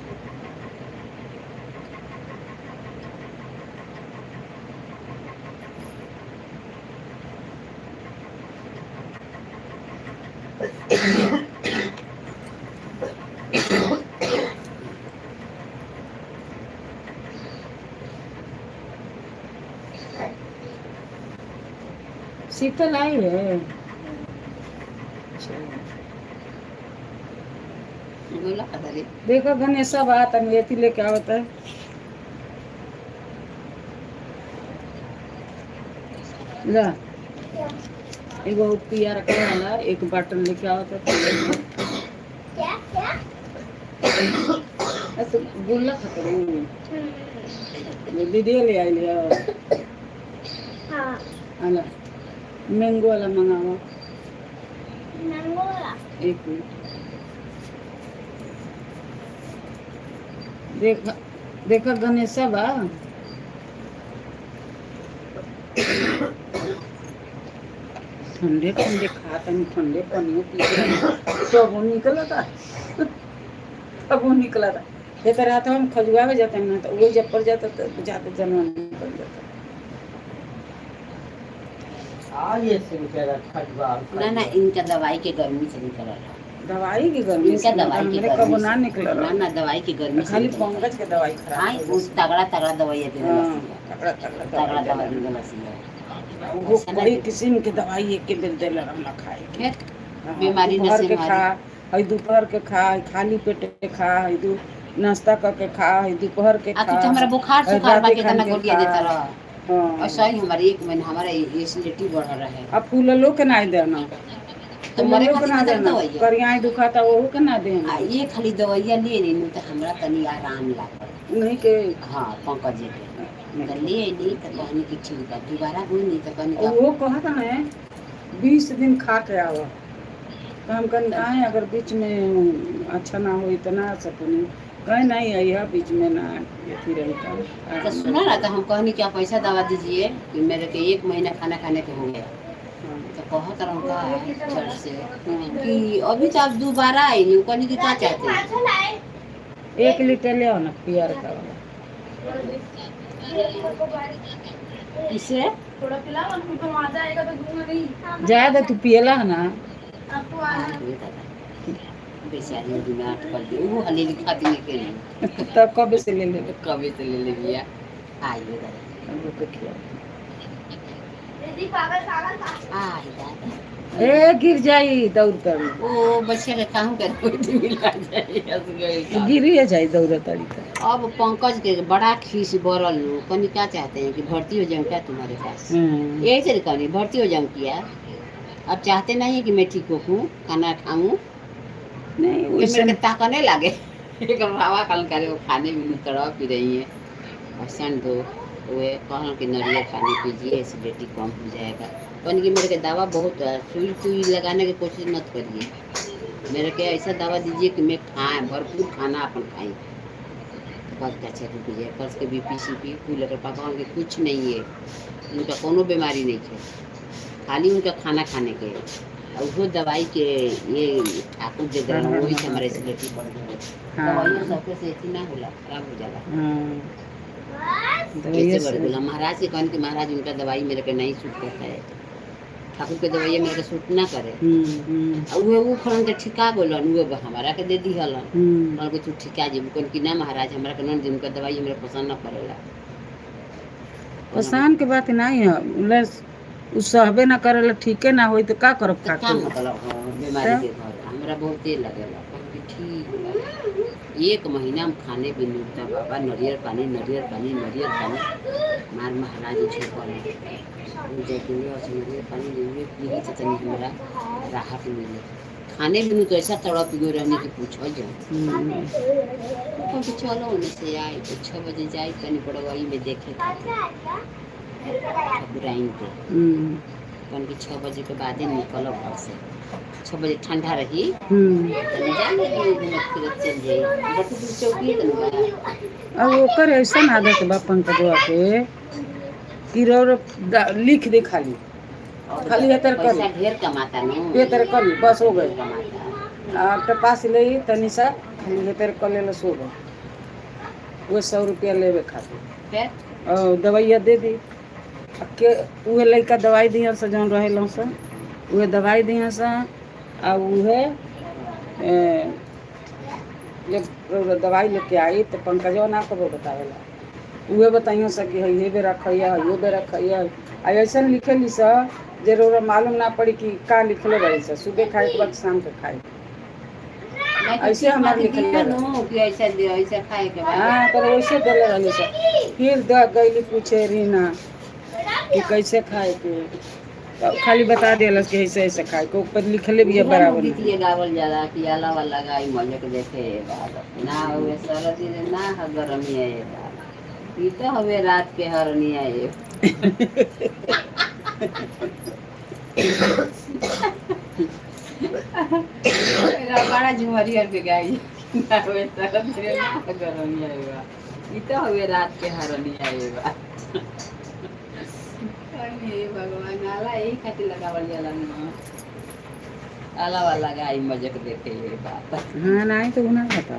शीतल आई है। गोला खाता रे। देखो गणेशा बात हम एथी लेके आवत है। ला एगो पिया रखने वाला एक बाटल लेके आवत है। क्या क्या? ऐसे गुल्ला खाते रही दीदी ले आई लिया। हाँ। आला मैंगो वाला मंगाओ। मैंगो वाला। एक मिनट देखा देखा गणेशा बा। ठंडे ठंडे खाता नहीं, ठंडे पानी पीते तब वो निकला था, तब वो निकला था। ये तो रात हम खजुआवे जाते हैं ना तो वही जब पर जाता तो जाते जानवर निकल जाता। आगे से बेचारा खटवा। ना ना, इनका दवाई के गर्मी से निकल रहा। दवाई की गर्मी इनका से दवाई की हमरे गर्मी कबो ना से। निकलल। ना ना, दवाई की गर्मी से खाली निकलल। पंकज के दवाई खराब हाँ, हो वो गई। तगड़ा तगड़ा दवाई दे हाँ, तगड़ा तगड़ा तगड़ा दवाई दवाई देला। देला सिया। वो कई किस्म के दवाई एक के बेर देला हमरा खाए के। फिर हाँ, बीमारी न दोपहर से के मारी। खा, हई दोपहर के खा, हई खाली पेट के खा, हई दू नाश्ता करके खा, हई दोपहर के आ खा। तू तो हमारा बुखार हई सुखार राते बाकी खान तना के गोलियां खा। देता रहा। हाँ। और सही हमारे एक महीना हमारा एसिडिटी बढ़ रहा है। अब फूललो के ना देना। तो मरे फूललो के खातिर ना खातिर देना। दवाइया। करियाई दुखाता ओहू के ना देना। आ ये खाली दवाइया ले नहीं तो हमरा तनी आराम लागल। नहीं के। हाँ, पंकज जी के तो ले नहीं तो कहनी कि ठीक है, दोबारा हुई नहीं तो कहनी कि वो कहत है 20 दिन खा के आवा, तो हम कहनी काहे, अगर बीच में अच्छा ना हो इतना सकुनी कहे नहीं आई है बीच में ना अथी रही तो। तो सुना ना, तो हम कहनी कि आप ऐसा दवा दीजिए कि मेरे के एक महीना खाना खाने के हो गया। तो कहत रहूँ का चर्च से कि अभी तो आप दोबारा आई नहीं, कहनी कि क्या चाहते हैं? पाछल आए। 1 लीटर ले आओ ना पियर का वाला। इसे थोड़ा पिलाओ हमको तो मजा आएगा तो दूंगा नहीं। ज्यादा तू पियला है ना। आपको आना। ये दादा बेचारी बीमार कर दी, वो हले लिखा देने के लिए। तब कब से ले ले। कभी से ले ले लिया, आइए दादा। हम लोग के खिलाओ। दीदी, पागल पागल पागल। आए दादा। ए, गिर जाई दौड़ कर। ओ बच्चे के काम कर कोई मिला जाए, हंस गई का। गिरी जाई दौड़ तड़ी तो। अब पंकज के बड़ा खीस बरल नु, कनी क्या चाहते हैं कि भर्ती हो जाऊं क्या तुम्हारे पास? यही से कहनी भर्ती हो जाऊं किया, अब चाहते नहीं है कि मैं ठीक होऊं, खाना खाऊं। नहीं। कि वैसे मेरे के ताकने लागे एक हवा खान करे, वो खाने में तड़प ही रही है और दो वे कहल कि नारियल पानी पीजिए, एसिडिटी कम हो जाएगा। कहने कि मेरे के दवा बहुत है, सुई सुई लगाने की कोशिश मत करिए, मेरे के ऐसा दवा दीजिए कि मैं खाएं, भरपूर खाना अपन खाएं। बस अच्छा रुक जाए। बस के बीपी सी पी कुल अगर पापा के कुछ नहीं है, उनका कोनो बीमारी नहीं है, खाली उनका खाना खाने के और वो दवाई के ये ठाकुर दे दे, वही से हमारे एसिडिटी बढ़ गई। दवाइयों सबके से अथी ना होला, खराब हो जाला। दवाइये कैसे बढ़ से गया? महाराज के कहन कि महाराज, उनका दवाई मेरे के नहीं सूट करता है, ठाकुर के दवाई मेरे के सूट ना करे। और उहे उ फलन के ठिका गोलन, उहे हमारा के दे दी हलन। कहल कि तू ठिका जेबू, कहन कि ना महाराज, हमरा के न दी, उनका दवाई हमरा पसंद ना पड़ेला। पसंद के बात नहीं है, बोले उ सहबे ना करेला, ठीके ना होई तो का करब तो खा का के? मतलब हो बीमारी के घर हमरा बहुते लगेला। कहन कि ठीक बा। एक महीना हम खाने भी नहीं था बाबा, नरियल पानी, नरियल पानी, नरियल पानी मार महाराज छुपल उ जाके ले और नरियल पानी लेवे पी तो तनी हमरा राहत मिले। खाने भी नहीं तो ऐसा तड़प गई रहने की पूछो जो। कहन कि चलो ओने से आए तो 6 बजे जाए तनी बड़वाई में देखे ठाकुराइन के। कहन कि 6 बजे के बाद ही निकलो घर से, 6 बजे ठंडा रही। तनी जाने घूमत फिरत चल जाई बटुक चौकी तनी बा। अब ओकर ऐसन आदत बा पंकजवा के कि रो रो लिख दे खाली खाली ये तर कर। पैसा ढेर कमाता नु। ये तर कर ली, बस हो गए। ढेर कमाता। आपके पास ले तनी सा खाली ये तर कर ले सो गए, वो 100 रुपया लेवे खातिर। फिर और दवाइया दे दी। अब के उहे लड़का दवाई दिया से जौन रहे से उहे दवाई दिया से आ उहे जब रउरा दवाई लेके आई तो पंकजवा ना कबो बतावेला, उहे बताइयो सा कि हे बेरा खइया, हे बेरा खइया। आ ऐसन लिखेली सा जे रउरा मालूम ना पड़ी कि का लिखले रही सा, सुबह खाए के बाद शाम के खाए। नहीं तो ऐसे हमार ठीक लिखल दिया रहे। नु कि ऐसा दे, ऐसा खाए के बाद। हाँ, पर वैसे देले रहली सा। फिर द गईली पूछे रीना कि कैसे खाए के, तब खाली बता दिया कि ऐसे ऐसे खाए के, ऊपर लिखले भी है उहे नु बराबर। गीतिए गावल जाला कि आला लगाई मजे के देखे बाबा, ना हुए सरदी रे ना ह गरमी है बाबा, ई तो हवे रात के हरनी है। मेरा बड़ा झुमरिया के गाई, ना हुए सरदी रे ना ह गरमी है बा, ई तो हवे रात के हरनी है बा। अरे भगवान, आला यही खातिर लगावल जाला नु। अलावा लगाई मजक देखे ये बात। हाँ, नहीं तो उन्हें बताओ।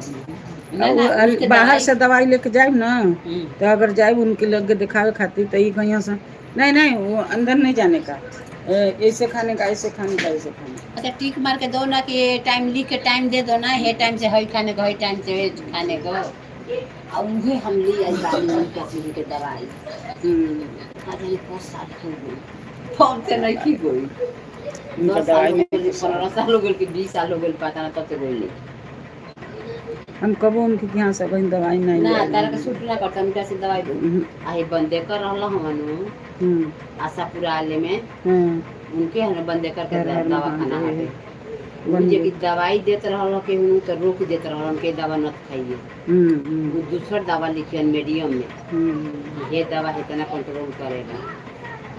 ना, ना, उसके बाहर दवाई- से दवाई लेके जाए ना, हम्म। तो अगर जाए उनके लग दिखावे खातिर तो ये कहीं से नहीं नहीं, वो अंदर नहीं जाने का, ऐसे खाने का, ऐसे खाने का, ऐसे खाने का। अच्छा, टीक मार के दो ना कि ये टाइम लिख के टाइम दे दो ना, हे टाइम से हई खाने को, हई टाइम से हे खाने को। और उहे हम ले आई बानी उनके चीज के दवाई। आज हम 5 साल हो गई, फोन से नहीं की गई। उनका 10 साल दवाई हो नहीं। गई, 15 साल हो गई कि 20 साल हो गई, पता ना तब से गई नहीं। हम कबो उनके यहाँ से कहीं दवाई नहीं ना। ले तारा के आए। सूट ना करता उनका से दवाई दो। आई बंदे कर रहल हमनु आशापुरा आले में। उनके हन बंदे करके हर हर दवा खाना महादेव। हटे उ जे कि दवाई देत रहल के हूँ तो रोक देत रहल के दवा न खाइए। वो दूसर दवा लिखियन मीडियम में। ये दवा इतना कंट्रोल करेगा।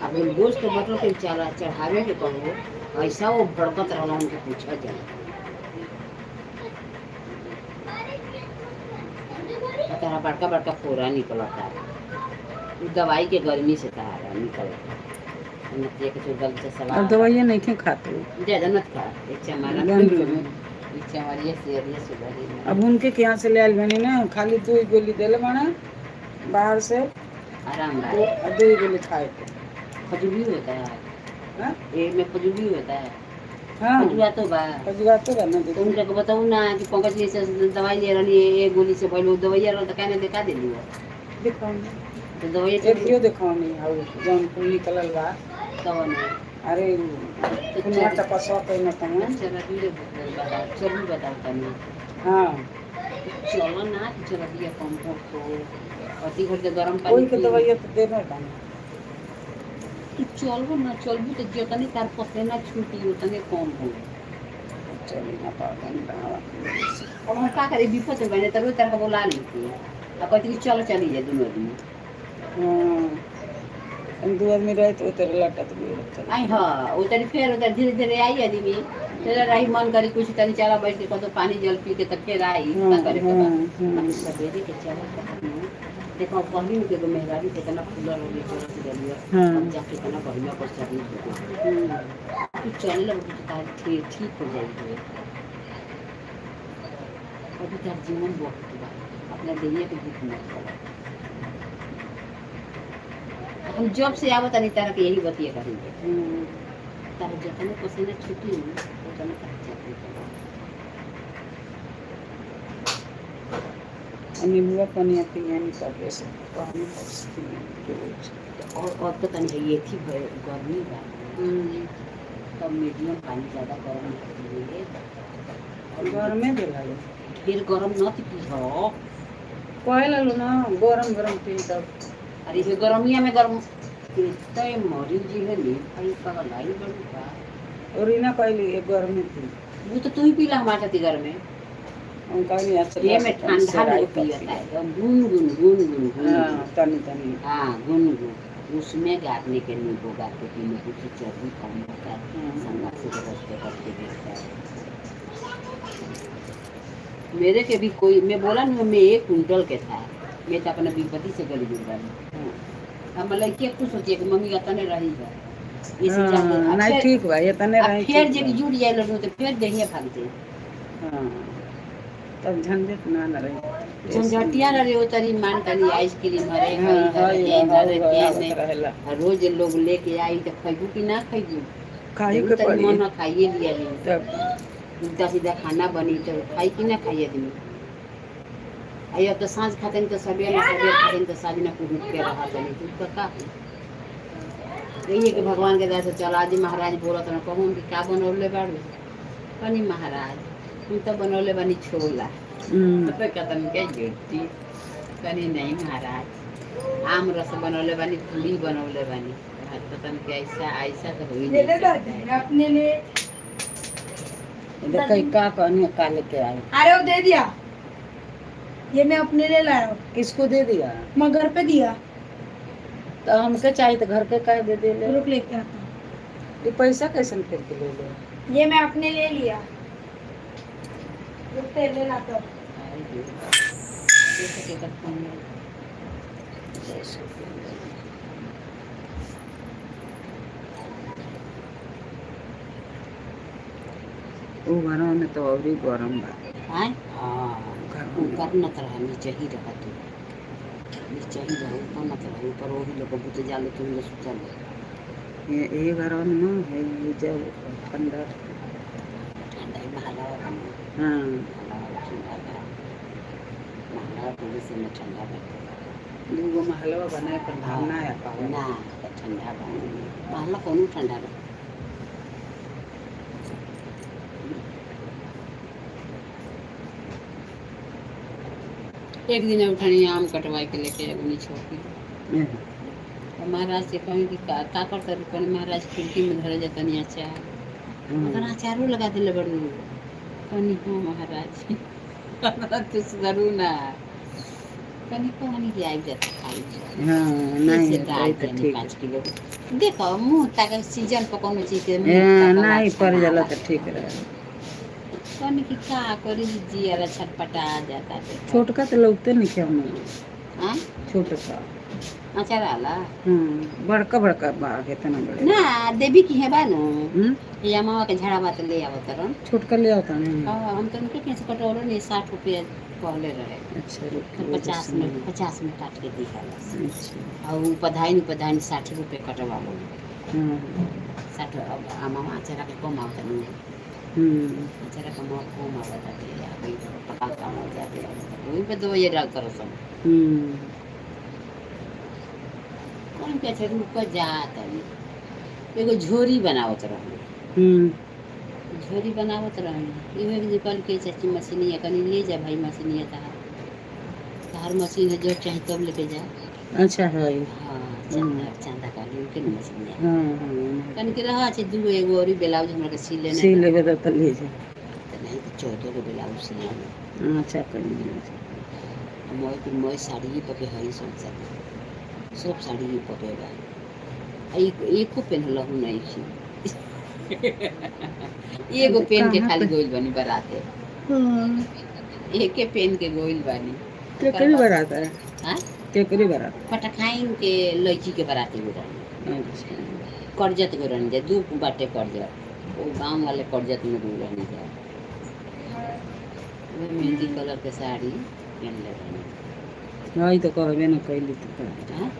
अब ग्लूकोज के बोतल के चढ़ा चढ़ावे के कहो, ऐसा वो भड़कत रहल, उनके पूछा जाए। तारा बड़का बड़का फोड़ा निकलता है उ दवाई के गर्मी से, तारा निकलता नतिया के जो गलत से अब सवाल। दवाइयाँ नहीं क्यों खाते हो? ज्यादा मत खा, एक चमारा बंद कर। एक चमारिया से अरिया सुधरी ना। अब उनके के यहाँ से ले आयल बनी ना, खाली दो ही गोली देले बना बाहर से। आराम बा। दो ही गोली खाए के। खजूरी होता है। हाँ? ये में खजूरी होता है। हाँ। खजुआ तो बा। खजुआ तो बा ना। तो देखो। उनका के बताऊ ना कि पंकज जी से दवाई ले रही है, एक गोली से पहले दवाई रहा तो कहने दिखा देली हो। दिखाओ। तो दवाई एक क्यों दिखाओ नहीं हाउ जौन कुल निकलल बा। तब नहीं। अरे, कुनवा टपसवा कहीं न तहाँ। चरबी बताओ, चरबी बताओ तनी। हाँ। चलो ना कि चरबिया कम हो तो अति घर के गरम पानी कोई के पी। दवाइया तो देबे बा। तू चलबो ना, चलबू तो जितने तार पसीना छूटी उतने कम हो। चली ना पाओ हवा। और हम का करे, विपत में बने तब तार के बोला ली थी आ कहती कि चलो चली जाए दोनों आदमी। हाँ, हम दो आदमी रहे तो तेरे लटत भी रहते। आई हाँ, उतरी फिर उधर धीरे धीरे आई आदमी, फिर रही मन करी कुछ तनी चला बैठ के कतो पानी जल पी के तब फिर आई का करे के बा। बाकी सवेरे के चला देखो, पहली में एगो मेहरारू कितना फूलल हो गई, चलत गलियो। अब जाके कितना बढ़िया पर शरीर हो गई। तू चले लगो तो तार ठीक ठीक हो जाएगी। अभी तार जीवन बहुत बा, अपना देहिया के दुख मत करो। हम जब से आवत तनी तारा के यही बतिया करेंगे। तारा जतने पसीना छूटी उतने तारा चलते। नींबुआ पानी पिए नहीं तब से पानी बस पिए रोज। और तो तनी है ये थी गर्मी बा तब मीडियम पानी, ज़्यादा गर्म नहीं पिए। घर में भी लगे। फिर गरम न पी हो। पहले लो ना, गरम गरम पी तब। अरे, ये गर्मिया में गरम इतने मरी जी है नहीं भाई, पागल आई बड़ी बा। और इना कहली एक गरम में पी। वो तो तू ही पीला हमारे साथ घर में। हम कहली अच्छा। ये में ठंडा लोग पियता है, गुन गुन गुन गुन गुन। हाँ, तनी तनी। हाँ, गुन गुन उसमें गाड़ने के, नींबू गाड़ के पीने को उससे चर्बी कम होता है। संगा से रखते करते देखता है मेरे के भी कोई मैं बोला नहीं, मैं 1 कुंटल के था, मैं तो अपना विपत्ति से गली जुड़ रही। हम लड़की खुश होती है कि मम्मी का तने रही है इसे। हाँ, नहीं, ठीक बा, ये तने अब रही। फिर ठीक जब बा। जुड़ जाए लड्डू तो फिर दहिया भाग जाए। हाँ, तब झंझट ना न रही। झंझटिया न रहे, तरी मान तनी आइसक्रीम हरे हाँ, हरे हाँ, हरे हाँ, हरे रहेला। रोज लोग लेके आई तो खैबू कि ना खैबू? खाई के तनी पड़ी। मन खाइए लिया ली। तब। उल्टा सीधा खाना बनी तो खाई कि ना खाई आदमी? आई अब तो साँझ खाते तो सबेर ना, सबेर खाते तो साँझ ना, कुछ के रहा तनी तू तो का यही है कि भगवान के दया से चल। आज महाराज बोलत ना कहूँ कि का बनौले बाड़ू? कनी महाराज, हम तो बनौले बानी छोला। तो कहतन के झूठी। कनी नहीं महाराज, आम रस बनौले बानी, पूरी बनौले बानी। कहतन कि ऐसा ऐसा तो हो ही ले नहीं ले। सकता। अपने लिए। देखो, का कहनी, का लेके आए? अरे, वो दे दिया, ये मैं अपने लिए लाया हूँ। किसको दे दिया? मैं घर पे दिया। तो हमके चाहिए तो घर के कह दे दे ले। रुक, लेके आता हूँ। ये पैसा कैसे फिर के ले ले? ये मैं अपने लिए लिया, रुक, तेल ले लाता हूँ। देखो केकर फोन में। उ घरवा में तो अउरी गरम बा। आय हाँ, घरवा में। ऊपर न रह, नीचे ही रह तू, नीचे ही रह, ऊपर मत रह। ऊपर वही लोग बुत जालो, तुम लोग सुतल। ये घरवा में ना है, ये जब ठंडा। ठंडा ही महला बा। हाँ। महला ठंडा बा, महला पूरे से में ठंडा बा। दूगो महलवा बनाए पर हाँ। ना आ पावे। ना त ठंडा बा महला, कोनो ठंडा बा। एक दिन उठनी आम कटवाए के लेके एगो छोटी और महाराज से कहीं कि का का करता रुकन महाराज, खिड़की में धरे जातनी अचार। मगर अचारो लगा दिले बड़ू। कहनी हाँ महाराज, तू सुधरू ना। कहनी कहनी कि आबि जाता खाई। हाँ, नहीं से है डाल तो देनी ठीक। 5 किलो देखो, मुंह तक सीजन पर कोनो चीज के मुंह हाँ, तकला नहीं अच्छा पड़ ना जाला बा। तो ठीक रहे। कहनी कि का करी जी, छटपटा जाता देखो। छोटका तो लौकते नहीं क्या हम। हाँ। छोटका। अचार आला। हाँ, बड़का बड़का बा, कितना बड़े। ना देवी की है बा नु। हम्म। ये अमावा के झाड़ा बात ले आवत रन। छोटका ले आता नहीं? हाँ, हम तो उनके कैसे कटोरो नहीं, 60 रुपया कहले रहे। अच्छा, रुक। तो 50 में, 50 में काट के दिखा। अच्छा। और उपधाइन उपधाइन 60 रुपये कटवा लो। हाँ। 60। अब अमावा अचारा के कम आवता नहीं। अचारा के कम कम आवता है, पका कम हो जाते हैं, वही पे दवाई डाल कर सब। कौन के अच्छा रुक जात है। एगो झोरी बनावत रहूँ। झोरी बनावत रहनी। इहो एक दिन कहल के चाची मशीनिया कनी ले जा भाई, मशीनिया तहार तहार मशीन है, जब चाहे तब लेके जा। अच्छा है। हाँ, चंदा चंदा कहली उनके न मशीनिया। हाँ हाँ कन के रहा छै दूगो, एगो और ब्लाउज हमरा के सी लेने। सी लेबे तो ले जा। तो नहीं तो 14 गो ब्लाउज सिले। अच्छा करी। मोय के मोय साड़ी पके हई, सब साड़ी, सब साड़ी पके बा। आ एक एको पेन्हलहु नहीं छी, एगो पेन के कहाँ खाली पे? गोइल बानी बराते। एके पेन के गोइल बानी। केकरी बारात है? हाँ। केकरी बारात? पटखाइन के लड़की के बराती में रहनी। अच्छा। करजत गो रहनी जा, दू बाटे करजत, वो गांव वाले करजत में दू रहनी जा। वो मेहंदी कलर के साड़ी पहनले रहनी। वही तो कहबे न कैली तो का। हाँ?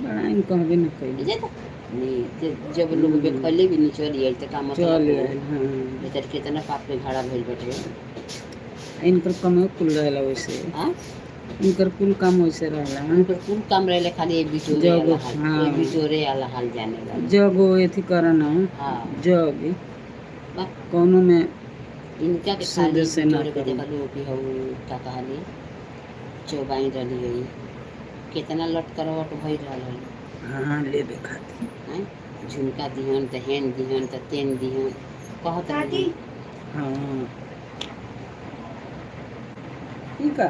बड़ा कहबे न कैली। जे तो नहीं जब लोग देखले भी नहीं चली आई तो का मतलब? चल आयल, हाँ। बेचारे कितना पाप के घड़ा भइल बाटे। इनकर कमे कुल रहेला वैसे। हाँ। इनकर कुल काम वैसे रहेला, हाँ? उनकर कुल काम रहेले खाली ये बिटोरे जग, वाला हाल। हाँ। ये बिटोरे वाला हाल जाने वाला। जग वो अथी करन। हाँ। जग बा कौनो में इनका के शुद्ध खाली से ना बिटोरे के करी। देखलू कि हऊ का कहानी चौबाई रहली गई, कितना लट करवट भइल रहल है। हाँ, लेबे खातिर। हैं, झुमका दिहन त हेन दिहन त तेन दिहन कहत दादी। रही। हाँ, की का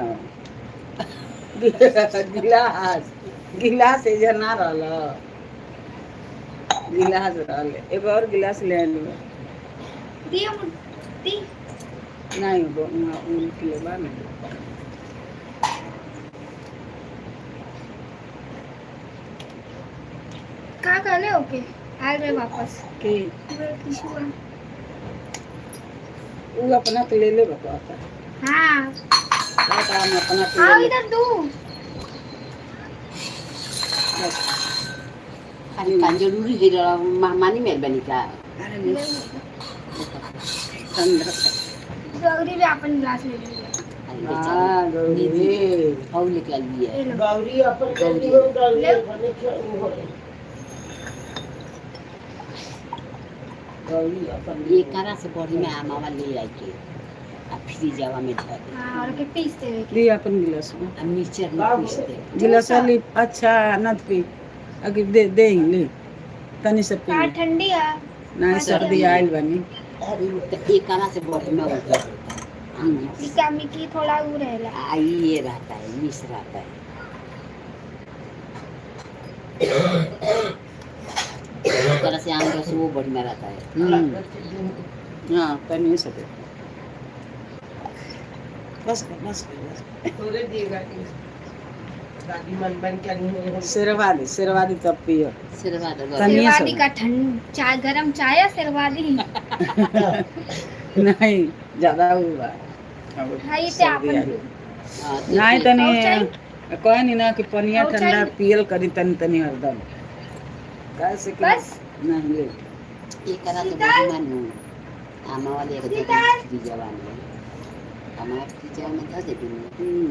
गिलास, गिलास एजा ना रहल, गिलास रहल, एगो और गिलास ले आइल बा। दियो दी। नहीं, वो वहाँ उन के बा ना। का कर ओके आ गए वापस। के? किशु। उ अपना के ले ले बता। हाँ। का हम अपना के आओ। ले ले। इधर दू। बस। खाली का जरूरी है रहा मेहमानी में बनी का। अरे ले, ठंडा। गौरी भी अपन गिलास ले लिया। अरे हाँ। बेचारी। गौरी। दीदी हऊ लेके आई है। ये लो। गौरी अपन गौरी। गौरी गौरी अपन। ये करा से बड़ी में आमावा ले आई के आ फ्रिजवा में धर दे। हाँ, और के पीस दे के। ली अपन गिलास में। आ मिक्सचर में पीस दे। गिलास ली। अच्छा न पी, अगर दे दे ले तनी से पी। हाँ, ले। ठंडी है। नहीं, सर्दी आयल बनी। तो एक करा से बड़ी में उधर होता है आम। मिका मिकी थोड़ा वो रहेला। आ ये रहता है, मिस रहता है। एक तरह से आम रस वो बढ़िया रहता है। हाँ, तनी से दे, बस कर, बस कर, बस। थोड़े दिएगा दादी, मन बन के नहीं हो। शेरवादी, शेरवादी तब पियो। सिरवा दो। तनिए शेरवादी से। का ठंड चाय, गरम चाय या शेरवादी। नहीं ज्यादा हुआ। अब हाँ, ये ते सर्दी आपन आई। पियो। हाँ, तो नहीं फिर तनी और चाय? कहे ना कि पनिया और ठंडा चाय? पियल करी तनी तनी हरदम। कैसे कि बस? नहीं ले। एकरा तो शीतल? बड़ी मानू आमा वाले एकदम शीतल? फ्रिजवा में, आमा फ्रिजवा में धर देबी नु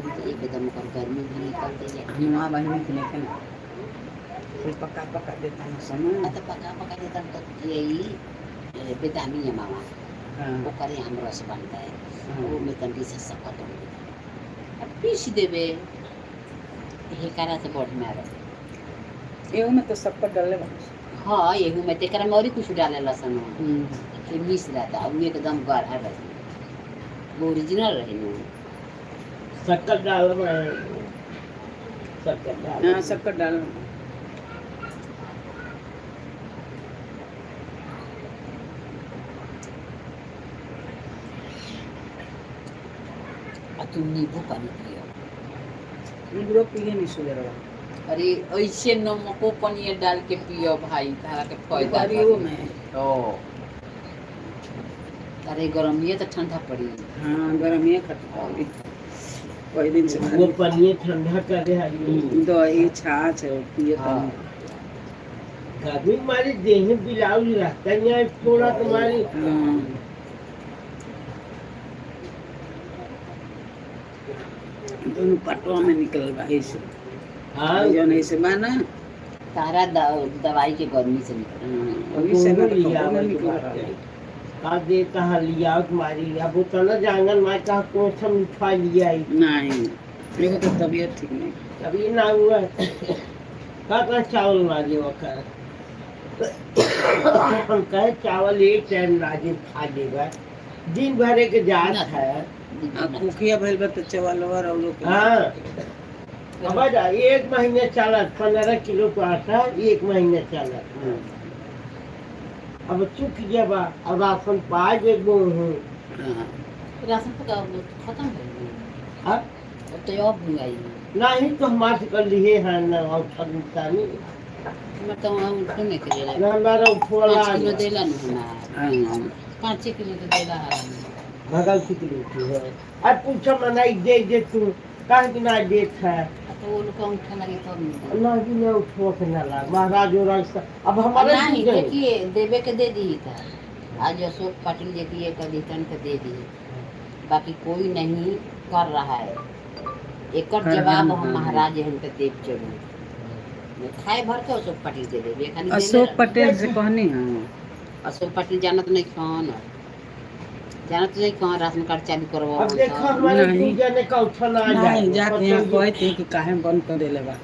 तो एकदम ओकर गर्मी भी निकल जाइए। हनुमा बहिनी के लेके ना फिर पका पका देता ना आ समय। तो पका पका देता तो यही बेदामी है मामा। हाँ, ओकरे हम रस बनता है। हाँ। वो में तनकी से शक्कर डाल देता, अब पीस देबे। हेकारा से बढ़िया रहे। एहू में तो शक्कर डलले बा। हाँ, एहू में तेकरा में और कुछ डाले लसन फिर मिस रहता, वो एकदम गाढ़ा रहे, वो ओरिजिनल रहे नु। शक्कर डाल, शक्कर डाल। हाँ, शक्कर डाल। आ तू नींबू पानी पियो। नींबू पिए नहीं सुधरवा। अरे ऐसे नमको पनिया डाल के पियो भाई, तारा के फायदा करियो करी। में। ओ अरे गर्मी तो ठंडा पड़ी। हाँ, गर्मी खटका कोई दिन से वो पनीर ठंडा करे हरी। दही छाछ पिए। हाँ। गर्मी मारी देह बिलाउज रहता है यहाँ थोड़ा तुम्हारी। हाँ। दोनों पटवा में निकल बा ऐसे। हाँ। जौन ऐसे बा ना। तारा दवाई के गर्मी से निकल। हाँ, वही से ना दोनों तो लिया कबो ना आवत निकल बाटे। रहा। का दे कहाँ लिया तुम्हारी, अब वो तना जांगन मार कहा कौन सा मिठा लिया आई। नहीं, एगो तो तबीयत ठीक नहीं। अभी ना हुआ का का चावल मारे वकर हम कहे चावल एक टाइम नाजे खा लेगा, दिन भर एक जात है। आ कुकिया भइल बा तो चावलवा रौलो के। हाँ, अब एक महीने चलत, 15 किलो का आटा एक महीने चलत। अब चुक गया बा, अब राशन पा गो हूँ। हाँ। राशन पका खत्म हो गई। अब अब तो अब मंगाई। नहीं तो हमारे कर लिए हैं ना औषध निशानी। हमार तो वहाँ उठो नहीं करेला। ना हमारा उठवाला। 5 किलो देला न हमार। हाँ। 5 किलो तो देला है। भगल की रोटी है, अब पूछो मनाई दे दे, तू काहे कि ना देत है। आ तो वो लोग का अंगूठा लगे तब मिली। ना जी ना उठो के ना ला महाराज और अब हमारा नहीं की गए। देखिए, देवे के दे दी था आज अशोक पाटिल देखिए कर दी तो दे दी, बाकी कोई नहीं कर रहा है। एकर कर जवाब रहा हम है। महाराज हम के देव जरूर खाए भर के अशोक पाटिल दे देवे खाली देले अशोक रह। पटेल से कहनी हाँ। अशोक पाटिल जानत नहीं कौन, जानत नहीं कौन राशन कार्ड चालू करवा। अब देखो हमारे नहीं। पूजा ने का उठना आ जाए। नहीं, जाके यहाँ कहते हैं कि काहे बंद कर देले बा,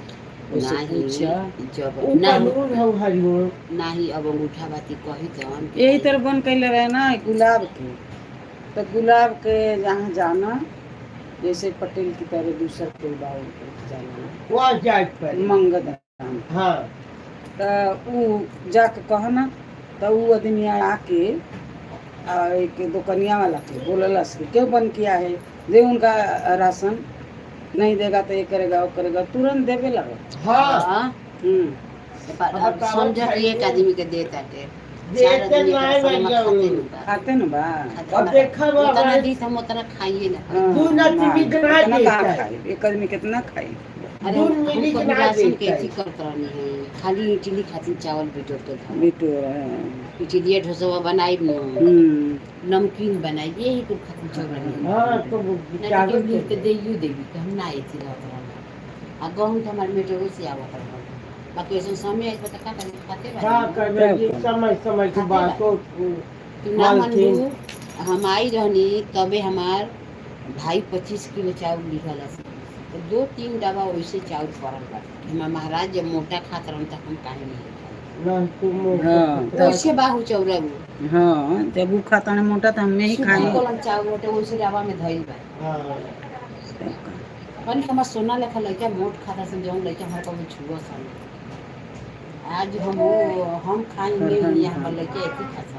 उससे नहीं पूछा। जब ऊ नहीं कानून है हरिओम। नहीं, अब अंगूठा बाती कही तो हम यही तरह बंद कैले रहे ना गुलाब के, तो गुलाब के जहाँ जाना जैसे पटेल की तरह दूसर कोई बा उनके जाना। वहाँ जाए पर मंगत राम। हाँ। तो ऊ जाके कहना तो ऊ आदमी आके आ एक दुकनिया वाला के बोललस कि क्यों बंद किया है, दे उनका राशन, नहीं देगा तो ये करेगा वो करेगा, तुरंत देवे लगा। हाँ। हाँ। हम्म। अब समझ कि एक आदमी के देता टे चार देते आदमी के नहीं राशन भैया खाते ऊ। नहीं बा। खाते न बा। अब देखा बा उतना हमारे दी हम उतना खाइए ना। हाँ, दू ना टीवी करा कितना देता कहाँ है। खाई, एक आदमी कितना खाई? अरे दूध हम मिली कभी के ना राशन के देता अथी है। करत रहनी है, खाली इडली खातिर चावल बिटोर के खाओ। बिटो रहे। इडली डोसा बनाई न। हम्म। नमकीन बनाई, यही कुल खातिर चावल रहनी। हाँ तो वो नहीं तो चावल केहू लिख के देइयो देवी कि हम ना अथी रहत रहल। आ गहूँ तो हमारे मेटरो से आवत रहल, बाकी ऐसा समय आई तो का करी, खाते का बानी। करना ये समय समय के बात तो तू ना मालकिन। मनबू, हम आई रहनी तबे हमार भाई 25 किलो चाउर लिखल से तो दो तीन डब्बा वैसे चाउर पड़ल बा। हमार महाराज जब मोटा खात रहन त हम काहे नहीं खाई? ना तुम हाँ, तब वैसे बाहु चौरा उ। हाँ, जब वो खाता ना मोटा तो हमें ही सूखी खाए। कोलन चाउर होटे वैसे डब्बा में धइल बा। हाँ। कनी हमार सोना लेखा लइका मोट खाता से जौन लइका हमार कभी छुआ सन, आज हम हम खाई नहीं, यहाँ पर लइका एथी खाता।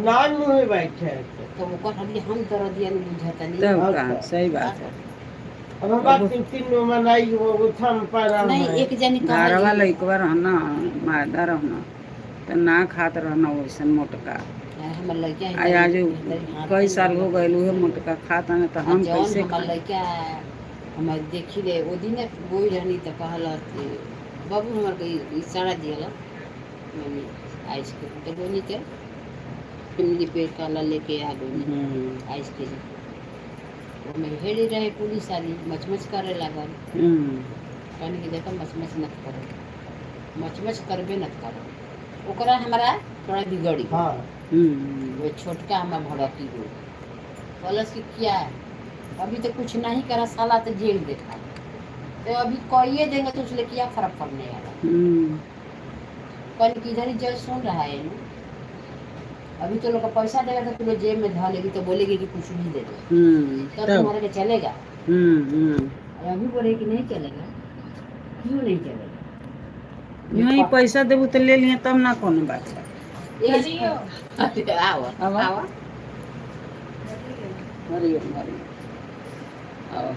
नान मुँह बैठे तो ओकर हली हम दर्दिया नहीं बुझता नहीं। तब का सही बात है। अब हम बात तीन तीन में मनाई वो थम पर नहीं, एक जनी घरवा कहली लइकवा रहना, मायदा रहना तो ना खात रहना वैसन मोटका। हमर लड़का आ आज कई साल हो गए उहे मोटका खाता ना तो हम जौन कैसे हमर खाई? लड़का हमर देखी ले ओ दिन गोई रहनी तो कहलक कि बाबू हमर के इशारा दियल मम्मी आइसक्रीम तो गोनी के इमली पेड़ काला लेके आ गोनी आइसक्रीम। ओमे हेड़ी रहे पुलिस आदमी मचमच करे लागल। कहनी कि देखो मचमच मत करो, मचमच करबे मत करो, ओकरा हमरा थोड़ा बिगड़ी। हाँ। वो छोटका हमारा भड़की गई, कहलस कि क्या है? अभी तो कुछ नहीं करा साला तो जेल देखा, तो अभी कहिए देंगे तो उसने क्या फर्क पड़ने वाला। कल किधर ही जज सुन रहा है ना, अभी तो लोग का पैसा देगा तो तुम जेब में धर लेगी तो बोलेगी कि कुछ भी दे दो तब तब तुम्हारे के चलेगा। हम्म। और अभी बोले कि नहीं चलेगा, क्यों नहीं चलेगा? नहीं पैसा देबू तो ले लिए तब ना कोनो बात बा। अरे आओ आवा। आओ। हरिओम हरिओम। आओ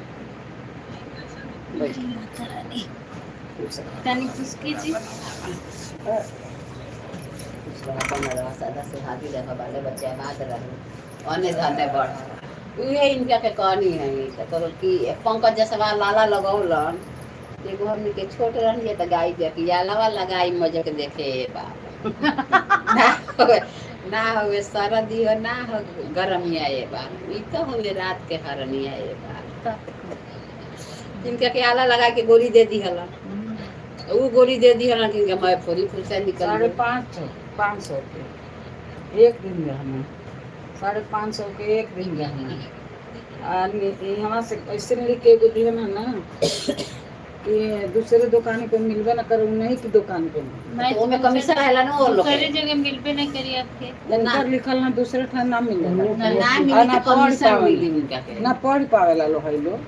बैठ। तनी खुशकी जी। कुछ अपन रह सदा सुहागी रह, बाले बच्चे आबाद रहो, अने धने बढ़। उहे इनका के कहनी है तो कहो कि पंकज जसवा लाला लगौलन। एगो हमनी के छोट रहनी तो गाय दे कि लावा लगाई मजे के देखे ए बाप ना होवे, ना होवे सरदी हो ना हो गरमिया ए बाप, ई तो होवे रात के हरनिया ए बाप। इनका के आला लगा के गोली दे दी हलन, ऊ गोली दे दी हलन कि इनका मैं फोरी फुलसा निकल साढ़े गई। पाँच सौ 500 के एक दिन रहना, 550 के एक दिन रहना। आ यहाँ से ऐसे लिख के एगो दिहन है ना कि दूसरे दुकान पे मिलबे ना करे, नहीं की दुकान पे मिले। तो ओमे कमीशन रहेला ना और लोग दूसरे जगह मिलबे नहीं करी आपके। उनकर लिखल ना दूसरे ठान ना मिलेला। ना आ मिली ना तो पढ़ कमीशन पावेला। मिली उनका के। ना पढ़ पावेला लो है लो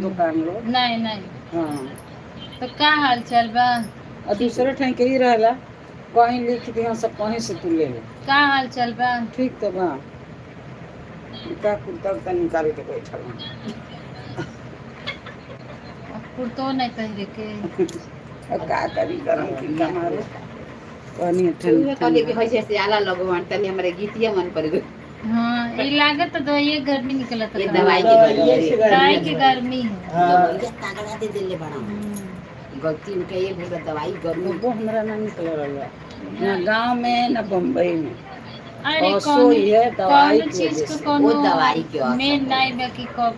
दुकान लो। नहीं नहीं। हाँ। तो का हाल चाल बा? और दूसरे ठान के ही रहेला, कहीं लिख दिहन सब कहीं से तू ले ले। का हाल चाल बा? ठीक तो बा। का कुर्ता उर्ता निकाल के बैठल हूँ। अब कुर्तो नहीं पहिरे के। अब का करी गरम की कमारे कहनी उहे ठंड कहलिए कि होई से आला लगवान तनी हमरे गीतिया मन पड़ गई। हाँ ये लागत तो दवाई गर्मी निकलत ये है। दवाई के गर्मी ये से दवाई के गर्मी है। हाँ। दवाइया तगड़ा दे देले बड़ा गलती उनका ये भेल बा, दवाई गर्मी वो हमरा ना निकल रहा ना गांव में ना बम्बई में। अरे और कौन सोई है दवाई कौन की चीज वजह को से। कौन वो दवाई के असर मेन है। नहीं बाकी कब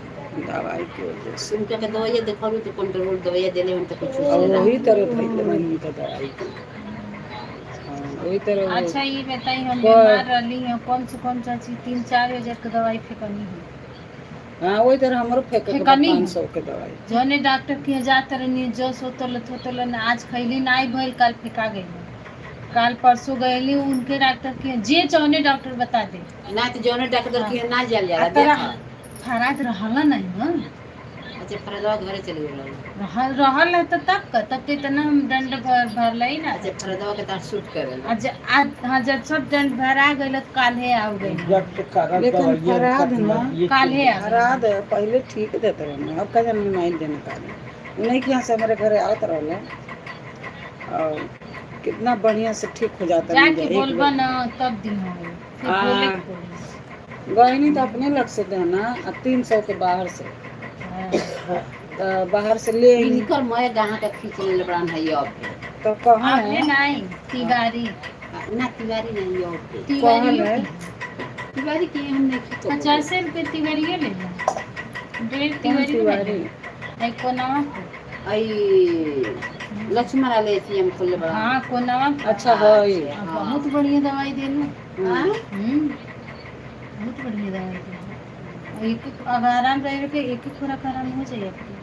दवाई की वजह से। उनका के दवाइया देखलू तो कंट्रोल दवाइया देले हम तो कुछ और वही तरह धैले बनी उनका दवाई के। हाँ, वही तरह अच्छा ये बताई हम पर- बीमार रहली हैं, कम से कम चाची 3-4 हजार के दवाई फेंकनी है। हाँ वही तरह हमरो फेंके के फेंकनी। 500 के दवाई। जौने डॉक्टर के जात रहनी जो सोतल थोतल आज खैली नहीं भइल काल फेंका गई, काल परसों गईली उनके डॉक्टर के जे जौने डॉक्टर बता दे। ना तो जौने डॉक्टर के ना जल जाला आ तोरा देखा। फराद रहल नहीं ना। अच्छा फरदवा घरे चल गेल रहल। रहल रहल है तो तब का तब के इतना हम दंड भर भरलई ना। अच्छा फरदवा के तार शूट करेला। आज आज हाँ जब सब दंड भरा गइल तो काल्हे आव गइल। जब से करा लेकिन दवाइया फराद खत्म ना, ये काल्हे आ गइल। रात पहले ठीक देते रहे, अब का जाने नहीं देने का नहीं कि यहाँ से हमारे घरे आवत रहले और कितना बढ़िया से ठीक हो जाता है। जाके बोलबा ना तब दिन हो फिर हाँ। बोले के पड़ी। गहनी तो अपने लग से देना और 300 के बाहर से। हाँ। तो बाहर से ले आई। निकल मैं गाहाँ के खींच लेले बड़ान है अब तो कहाँ आपने है नहीं तिवारी। ना तिवारी नहीं अब पे। तिवारी कौन है? तिवारी के हम नहीं खींचो। 50 रुपये तिवारी ले लो, डेढ़ कौन तिवारी तिवारी? नहीं कोनावा पे। आई लक्ष्मण वाले एटीएम खोलले बड़ा। हाँ कोनावा पे। अच्छा है ये। हाँ, बहुत बढ़िया दवाई देलू। हाँ? बहुत बढ़िया दवाई देलू। और एक एक अब आराम रह के एक एक खुराक आराम हो जाए आपके।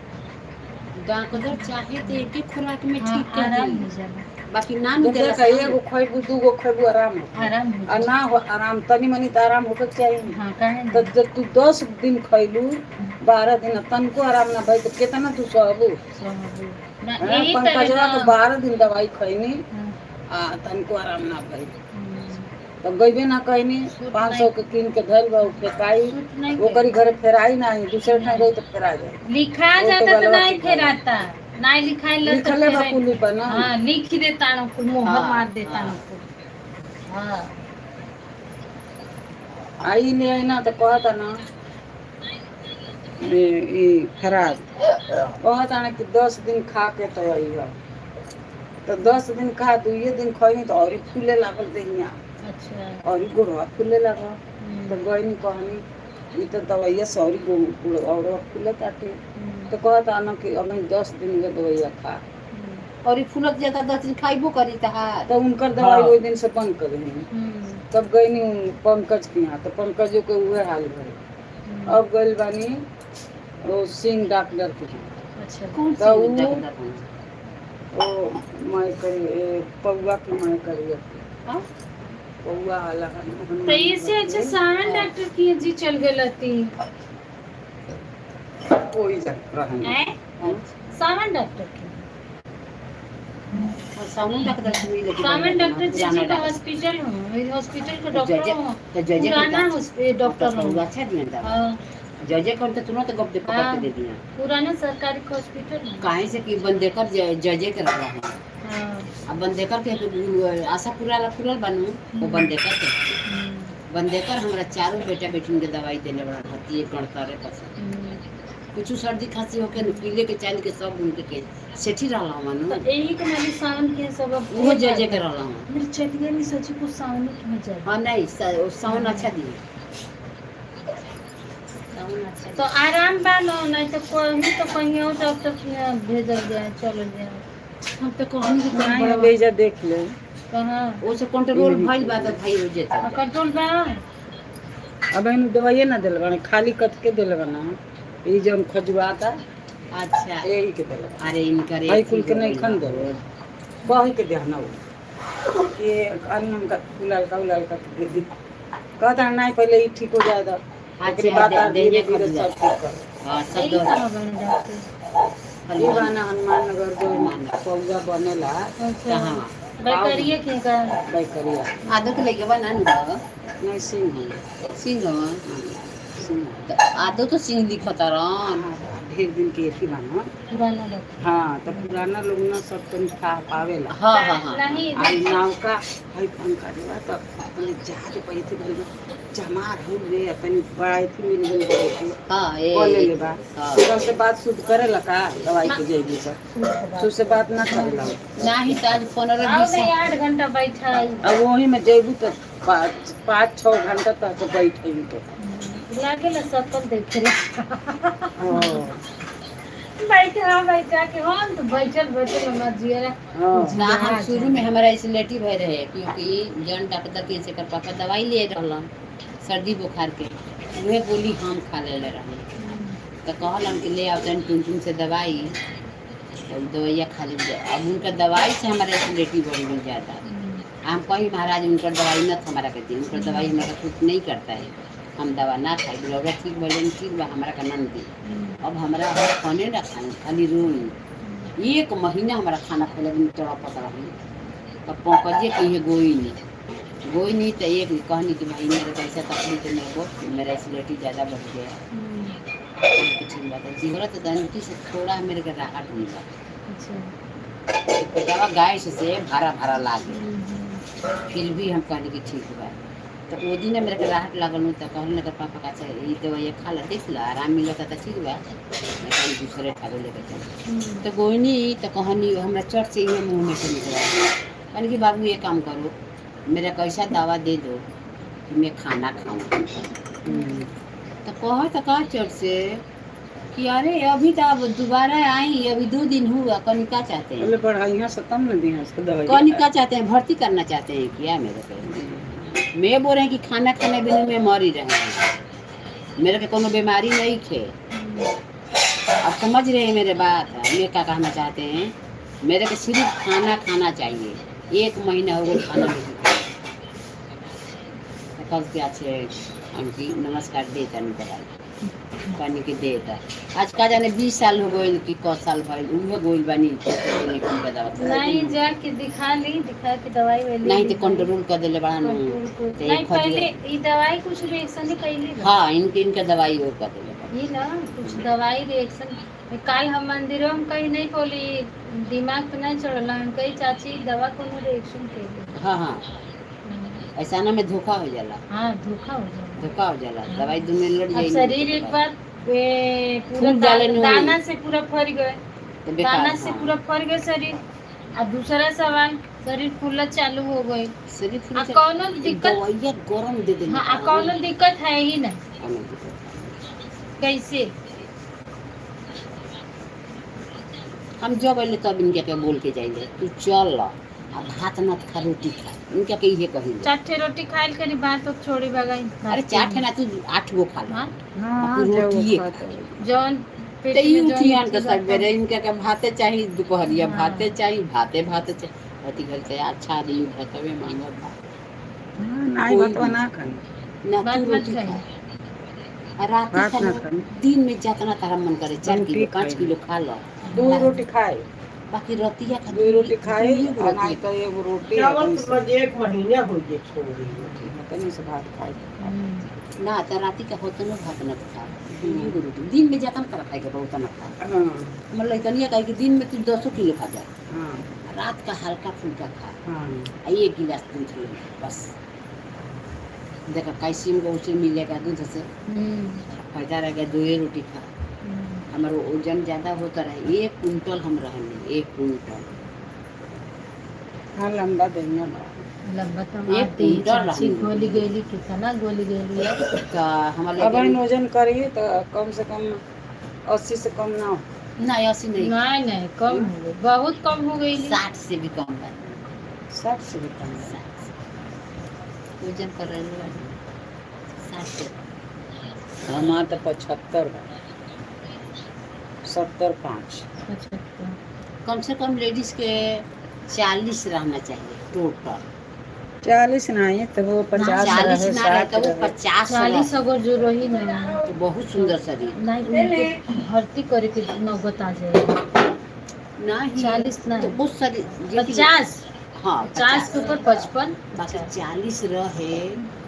डॉक्टर चाहे तो एक एक खुराक में हाँ, ठीक कर आराम दी हो जाला। बाकी नाम तो देला। देखा एगो खैबू दूगो खैबू आराम हो आराम हो आ जाला। ना हो आराम तनी मनी तो आराम होके चाहिए। हाँ काहे तो नहीं। जब तू 10 दिन खैलू 12 दिन तनको आराम ना भाई तो कितना तू सहबू? सहबू। ना हाँ, यही तरह पंकजवा के ना। 12 दिन दवाई खैनी हाँ, आ तनको आराम ना भाई हम्म। तो गईबे ना कहनी। सूट 500 के कीन के धइल बा उ फेकाई। सूट नहीं ओकरी घरे फेराई नहीं, दूसरे ठाई गई तो फेरा जाए। लिखा वो तो जाता तो गलवा नहीं के घर। फेराता, नहीं लिखाई ल तो लिखले बा फेराई। कुली पर ना। हाँ लिख देता ना कुल मोहर हाँ, मार देता हाँ। ना कुल। हाँ। आई ले आई ना तो कहता ना ई फराज कहता ना कि 10 दिन खा के तो आई हो। तो 10 दिन खा, दुइये दिन खई तो और ही फूले लागल दहिया। और ही गोड़वा फूले लागल। तो गईनी, कहनी ई तो दवाइया से और ही और फूले ताटे। तो कहता ना कि अभी 10 दिन के दवाइया खा। और ई फूलत जाता, 10 दिन खाइबो करी तहार। तो उनकर दवाई ओहि दिन से बंद कर दी। तब गईनी पंकज के यहाँ, तो पंकजो के उहे हाल भइल। अब गइल बानी वो सिंह डॉक्टर के यहाँ। कौन तो सी डॉक्टर कौन? ओ मैं करी पौआ की मैं करी। हाँ? पौआ वाला। तो इससे अच्छा सावन डॉक्टर की जी चल गए लती। कोई जा रहन। हैं, सावन डॉक्टर की। और सावन डॉक्टर से मिले कि सावन डॉक्टर जी पुराना जी का डॉक्टर। हॉस्पिटल हो, हॉस्पिटल का तो डॉक्टर जजे हो। तो जजे पुराना डॉक्टर हो। अच्छा दिया दवा। जजे कौन तो तुरंत गप दे पकड़ के दे दिया। पुराना सरकारी हॉस्पिटल है। काहे से कि बंदेकर जजे के रहा है। अब बंदेकर के आशा पूरा ला पूरा बनू वो बंदेकर के। बंदेकर हमरा चारों बेटा बेटी के दवाई देने बड़ा हती एक गणतरे पसंद। कुछ सर्दी खांसी होके न पीले के चाल के सब उनके के सेठी रहला हम। तो यही के माने सावन के सब अब वो जजे के रहला हम। मेरे चलिए नहीं, सची को सावन के में जाए। हाँ, नहीं, वो सावन अच्छा दिए, सावन अच्छा। तो आराम बा लो, नहीं तो कहीं तो कहीं और डॉक्टर के यहाँ भेजल जाए, चलल जाए। हम तो कहनी कि नहीं, बड़ा बेजा देख ले। कहाँ? वो से कंट्रोल भइल बा तो भाई हो जेता। कंट्रोल बा। अब इन दवाइये ना दिल बाने, खाली कट के दिल बना, ई जौन खजुआता। अच्छा। यही के दिल बा। अरे इनकर भाई कुल के नहीं खन दे, कह के देहना वो कि अन्य का उलाल का उलाल का दे दी। कहता नहीं, पहले ई ठीक हो जाएगा, एकरे बाद धीरे धीरे सब ठीक कर। हाँ, सब यही दो। कहाँ बने डॉक्टर? ई बाना हनुमान नगर जो पौधा बनेला। अच्छा। कहाँ? बकरिए के का? बैकरिया। आदत लेके बा ना नु? नहीं, सिंह है। सिंह हवा? सिंह। तो आदो तो सिंह लिखता रहन। ढेर दिन के एथी बाना। पुराना डॉक्टर। हाँ, तो पुराना लोग ना सब तनी खा पावेला। हाँ हाँ हाँ नहीं। आई नाव का हई पंखा देवा तो अपने जहाज पे थी भइल जमा हो रे, तनी बड़ा थी मिल गेल बा। हाँ ए कॉल ले बा। हाँ। से बात शुद्ध करे लका दवाई के जेबी पर तू से बात ना करेला। नाही तो आज 15 आओ 20 नहीं, 8 घंटा बैठा। अब वही में जेबू तो 5-6 घंटा तक बैठे तो। लागेला सकल देखेला। हाँ। बैठा बैठा के हम तो बैठल बैठल हमार जियरा। हाँ। ना, हम शुरू में हमारा एसिडिटी भय रहे, क्योंकि जन डॉक्टर के से कर पापा दवाई ले रहलन सर्दी बुखार के, उहे गोली हम खा ले रहनी। तो कहलन कि ले आओ तन टुन टुन से दवाई, तो उ दवाइया खा ले। अब उनका दवाई से हमारा एसिडिटी बढ़ गई ज़्यादा। हम कही महाराज, उनकर दवाई न हमारा के दी, उनकर दवाई हमारा सूट नहीं करता है, हम दवा ना खाई। बोला ठीक बोले, ठीक बा, हमारा का नन दी। अब हमारा हम खाने ना खाए, खाली रोई। एक महीना हमारा खाना खैला बिन तड़पत रही। तब पंकजे कहीं गोई नहीं, गोई नहीं, तो एक कहनी कि भाई मेरे को ऐसा तकलीफ है, मेरे को मेरा एसिडिटी ज़्यादा बढ़ गया। ठीक बात है जीवरा, तो दंती से थोड़ा मेरे को राहत मिला। एक दवा गैस से भरा भरा लागे, फिर भी हम कहने कि ठीक बा। तो वो दिन मेरे के राहत लागल। तो कहल कर पापा का अच्छा, ई दवाई खा ला, देख ला, आराम मिलता तो ठीक बा, नहीं कहीं दूसरे ठाकुर लेके चल। तो गोइनी तो कहनी, हमरा चट से इहे मुँह में से निकला, कहनी कि बाबू ये काम करो, मेरा कैसा दवा दे दो कि मैं खाना खाऊं। तो कह तो कह चट से कि अरे अभी तो अब दोबारा आई, अभी 2 दिन हुआ, कहनी का चाहते हैं? बोले बढ़ाइया से तब न दिहा से दवाई। कहनी का चाहते हैं, भर्ती करना चाहते हैं क्या मेरे को? मैं बोल रहे हैं कि खाना खाने बिना मैं मर ही रहे हैं, मेरे के कोनो बीमारी नहीं थे। अब समझ रहे हैं मेरे बात, मैं क्या कहना चाहते हैं? मेरे को सिर्फ खाना खाना चाहिए, एक महीना हो गया खाना नहीं खाया। तो कल क्या छे आंटी नमस्कार, दे तनी दवाई। कहनी कि दे ता आज का जाने 20 साल हो गए कि क साल भइल, उहे गोइल बानी दवा। नहीं, जाके दिखा ली, दिखा के दवाई वाई ले नहीं ली। तो कंट्रोल कर देले बड़ा नु। कंट्रोल को तो नहीं एक खजुआ- पहले ई दवाई कुछ रिएक्शन नहीं कैली बा। हाँ, इनके इनका दवाई वो कर देले बा। ई ना कुछ दवाई रिएक्शन। काल हम मंदिरों में कहीं नहीं बोली, दिमाग पे नहीं चढ़ल। हम कही चाची, दवा कोनो रिएक्शन कैली। हाँ हाँ, ऐसा ना में धोखा हो जाला। हाँ, धोखा हो जाला। धोखा हो जाला, दवाई दुनिया लड़ अब जाई। शरीर एक बार पूरा फूल जाले नु। दाना से पूरा फर गए, तो बेकार, दाना से हाँ। पूरा फर गए शरीर। आ दूसरा सवाल, शरीर फूलना चालू हो गई। शरीर फूल आ कौनो दिक्कत, दवाइया गरम दे देले। हाँ, आ कौनो दिक्कत है ही नहीं। कौनो दिक्कत। कैसे? हम जब अइले तब इनके के बोल के जाइले, तू चल आ भात न खा, रोटी खा। इनके के इहे कहिले। चार ठे रोटी खाइल करी, भात तो छोड़ी भगाई। अरे चार ठे ना, तू आठ गो खा ला। हाँ, हाँ, तू जब रोटिए वो खा। खाते। जौन पेट तो ई में जौन उठियान के अथी बाटे। सवेरे इनके के भाते चाही, दुपहरिया हाँ। भाते चाही, भाते भाते चाही। अति घर से अच्छा आदमी भातवे मांगत बा। हाँ, नहीं कोई भातवा भी। ना खानी। ना भात तू मत रोटी खाई। खा आ रात भात खा ना लो। खाई। दिन में जितना तारा मन करे, 4 रोटी किलो 5 खाई। किलो खा लो। दू रोटी खाए, बाकी रतिया खा। दू रोटी खाए दुइये गो आ रतिया। नहीं तो एगो रोटी आ चावल तनी तो से- बस एक महीना हो गए छोड़ी। तनी से भात खाए। हम्म। ना तो राती का होतनो भात न खा, दुइये गो रोटी। दिन में जितना तारा खाए के बा उतना खा। हाँ। हमर लइकनिया कहे कि दिन में तू 10 किलो खा जा, हाँ। रात का हल्का फुल्का खा। हाँ। आ एक गिलास दूध ले बस। देखो कैल्शियम को उसे मिलेगा दूध से। हम्म। फायदा रहेगा, दो ही रोटी खा। हम्म। हमारो वजन ज्यादा होता रहे, 1 कुंटल हम रहने, 1 कुंटल। हाँ, लंबा देंगे बा। लंबा तो एक आते ही कुंटल चाची रहनी। गोली गईली, कितना गोली गईली है। तो हमारे अब इन वजन करी तो कम से कम 80 से कम ना हो। ना, 80 नहीं। नहीं नहीं, कम हो गई, बहुत कम हो गई। 60 से भी कम बा। 60 से भी कम है। 60 से वजन कर रहे बानी, 60 से। हमार तो 75 बा, 75। 75। कम से कम लेडीज के 40 रहना चाहिए टोटल। 40 नहीं तो वो 50 40 रहे, ना रहे 60 तो वो रहे। 50 40 रहे। अगर जो रही ना तो बहुत सुंदर शरीर। नहीं, उनके भर्ती करे के नौबत आ जाए। नहीं, 40 तो नहीं, बहुत शरीर 50। हाँ, 50 के ऊपर 55। बाकी 40 रहे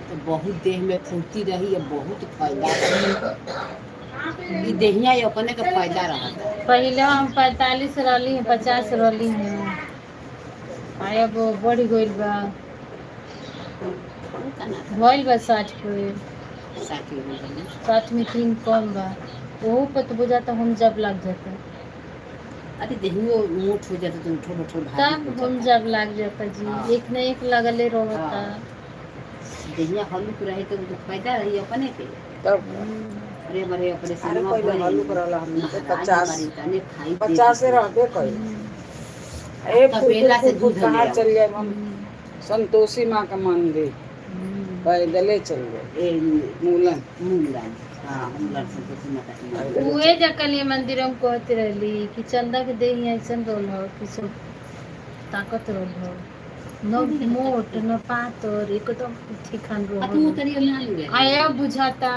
तो बहुत देह में फुर्ती रही और बहुत फायदा रही। ई देहिया ये अपने के फायदा रहता। पहले हम 45 रहली हैं, 50 रहली हैं, आया वो बढ़ गइल बा। तना भइल बा 60 के। 60 हो गइल। 60 में 3 कम बा, ओहू पर तो बुझाता हम जब लग जाता। अरे देहियो मोट हो जाता तो उठो बैठो भारी तब हो हम जाता। जब लग जाता जी। हाँ। एक न एक लगले रहता। हाँ। देहिया हल्लुक रहे तो फायदा रही अपने के। तब अरे हमारे ऑपरेशन अरे पहले हल्लुक रहला, हमने तो महाराज 50 हमारे तने खाई 50 रहबे करी। ए तबेला से फुल दूध कहाँ ले आओ। चल जाए हम संतोषी माँ का मंदिर, पैदले चल गए। ए मूलन। मूलन, हाँ, मूलन संतोषी माता के मंदिर। उहे जकलिए मंदिर हम कहते रहली कि चंदा के देह ऐसन रोल हो कि सब ताकत रोल हो, न मोट न पातर, एकदम ठिकान आ तू रोल। उतरी ना लुए। आया बुझाता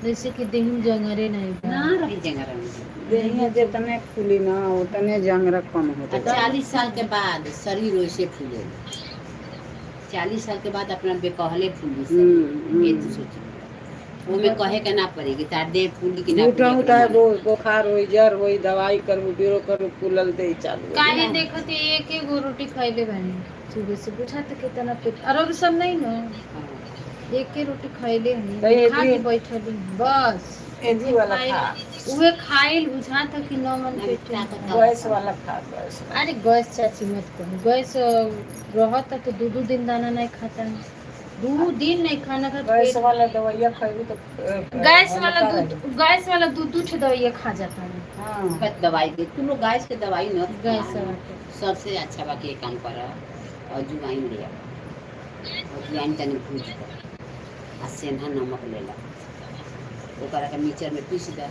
जैसे कि देह में जंगरे नहीं बा। ना रही जगह रही। देहिया जितने फूली ना उतने जंगरा कम होते। 40 साल के बाद शरीर वैसे फूले, 40 साल के बाद अपना बेकहले फूली शरीर। ये तो सोची वो में कहे के ना पड़ेगी तार देह फूली कि ना उठा फूली। उठा रोज बुखार होई, जर होई, दवाई करू, बीरो करू, फूलल दे चालू। काहे देखत एक एक गो रोटी खैले बानी सुबह से, बुझाता कितना पेट अरे और सब नहीं ना। हाँ। एक के रोटी खैले तो हनी, ये खा के बैठली हनी, बस। एजी वाला खा। उहे खाइल बुझाता कि न मन पेट। गैस वाला खा, गैस। अरे गैस चाची मत कहो, गैस रहता तो दो दो दिन दाना नहीं खाता है, 2 दिन नहीं खाना खा। गैस वाला दवाइया खैबी तो गैस वाला दूध, गैस वाला दूध दूध दवाइया खा जाता है। हाँ। बस दवाई दे तुम लोग गैस के दवाई न गैस वाला के। सबसे अच्छा बाकी एक काम कर, और जुआइन ले आओ, और जुआइन तनी भूज दो आ सेंधा नमक ले ला, ओकरा के मिक्सचर में पीस दे,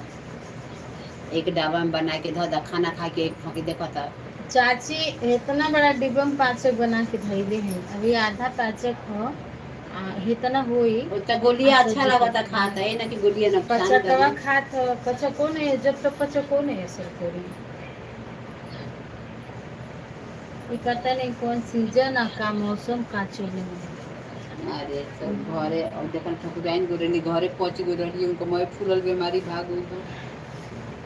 एक डब्बा में बना के धो द, खाना खा के एक फकी देखो तो। चाची इतना बड़ा डिब्बा में पाचक बना के धैले हैं, अभी आधा पाचक हो आ, इतना होई। वो तो गोलियां अच्छा लगता खाता है ना कि गोलियां नुकसान पचकवा करे। खात हो, पचको नहीं, जब तक पचको नहीं असर करी। ये पता नहीं कौन सीजन आ का मौसम का चले। अरे सब घरे और देखन ठकुराइन गोरेली घरे पहुंच गई रही, उनको मैं फूलल बीमारी भाग गई।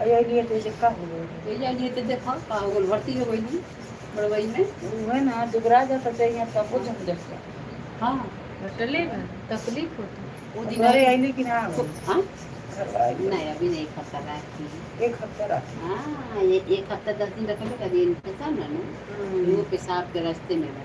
अरे लिए तो ऐसे का हो गई? तो जा लिए तो देखो का हो गइल, भर्ती हो गई बड़वई में। वह ना दुबरा जाता चाहिए तब वो झंझट। हाँ। बटले बा तकलीफ होता। वो दिन घरे आइली कि ना? हाँ? घर आइली? नहीं, अभी नहीं, एक हफ्ता रखी। एक हफ्ता रख। हाँ, ये एक हफ्ता 10 दिन रखल कभी इन्फेक्शन ना नु, वो पेशाब के रास्ते में बा।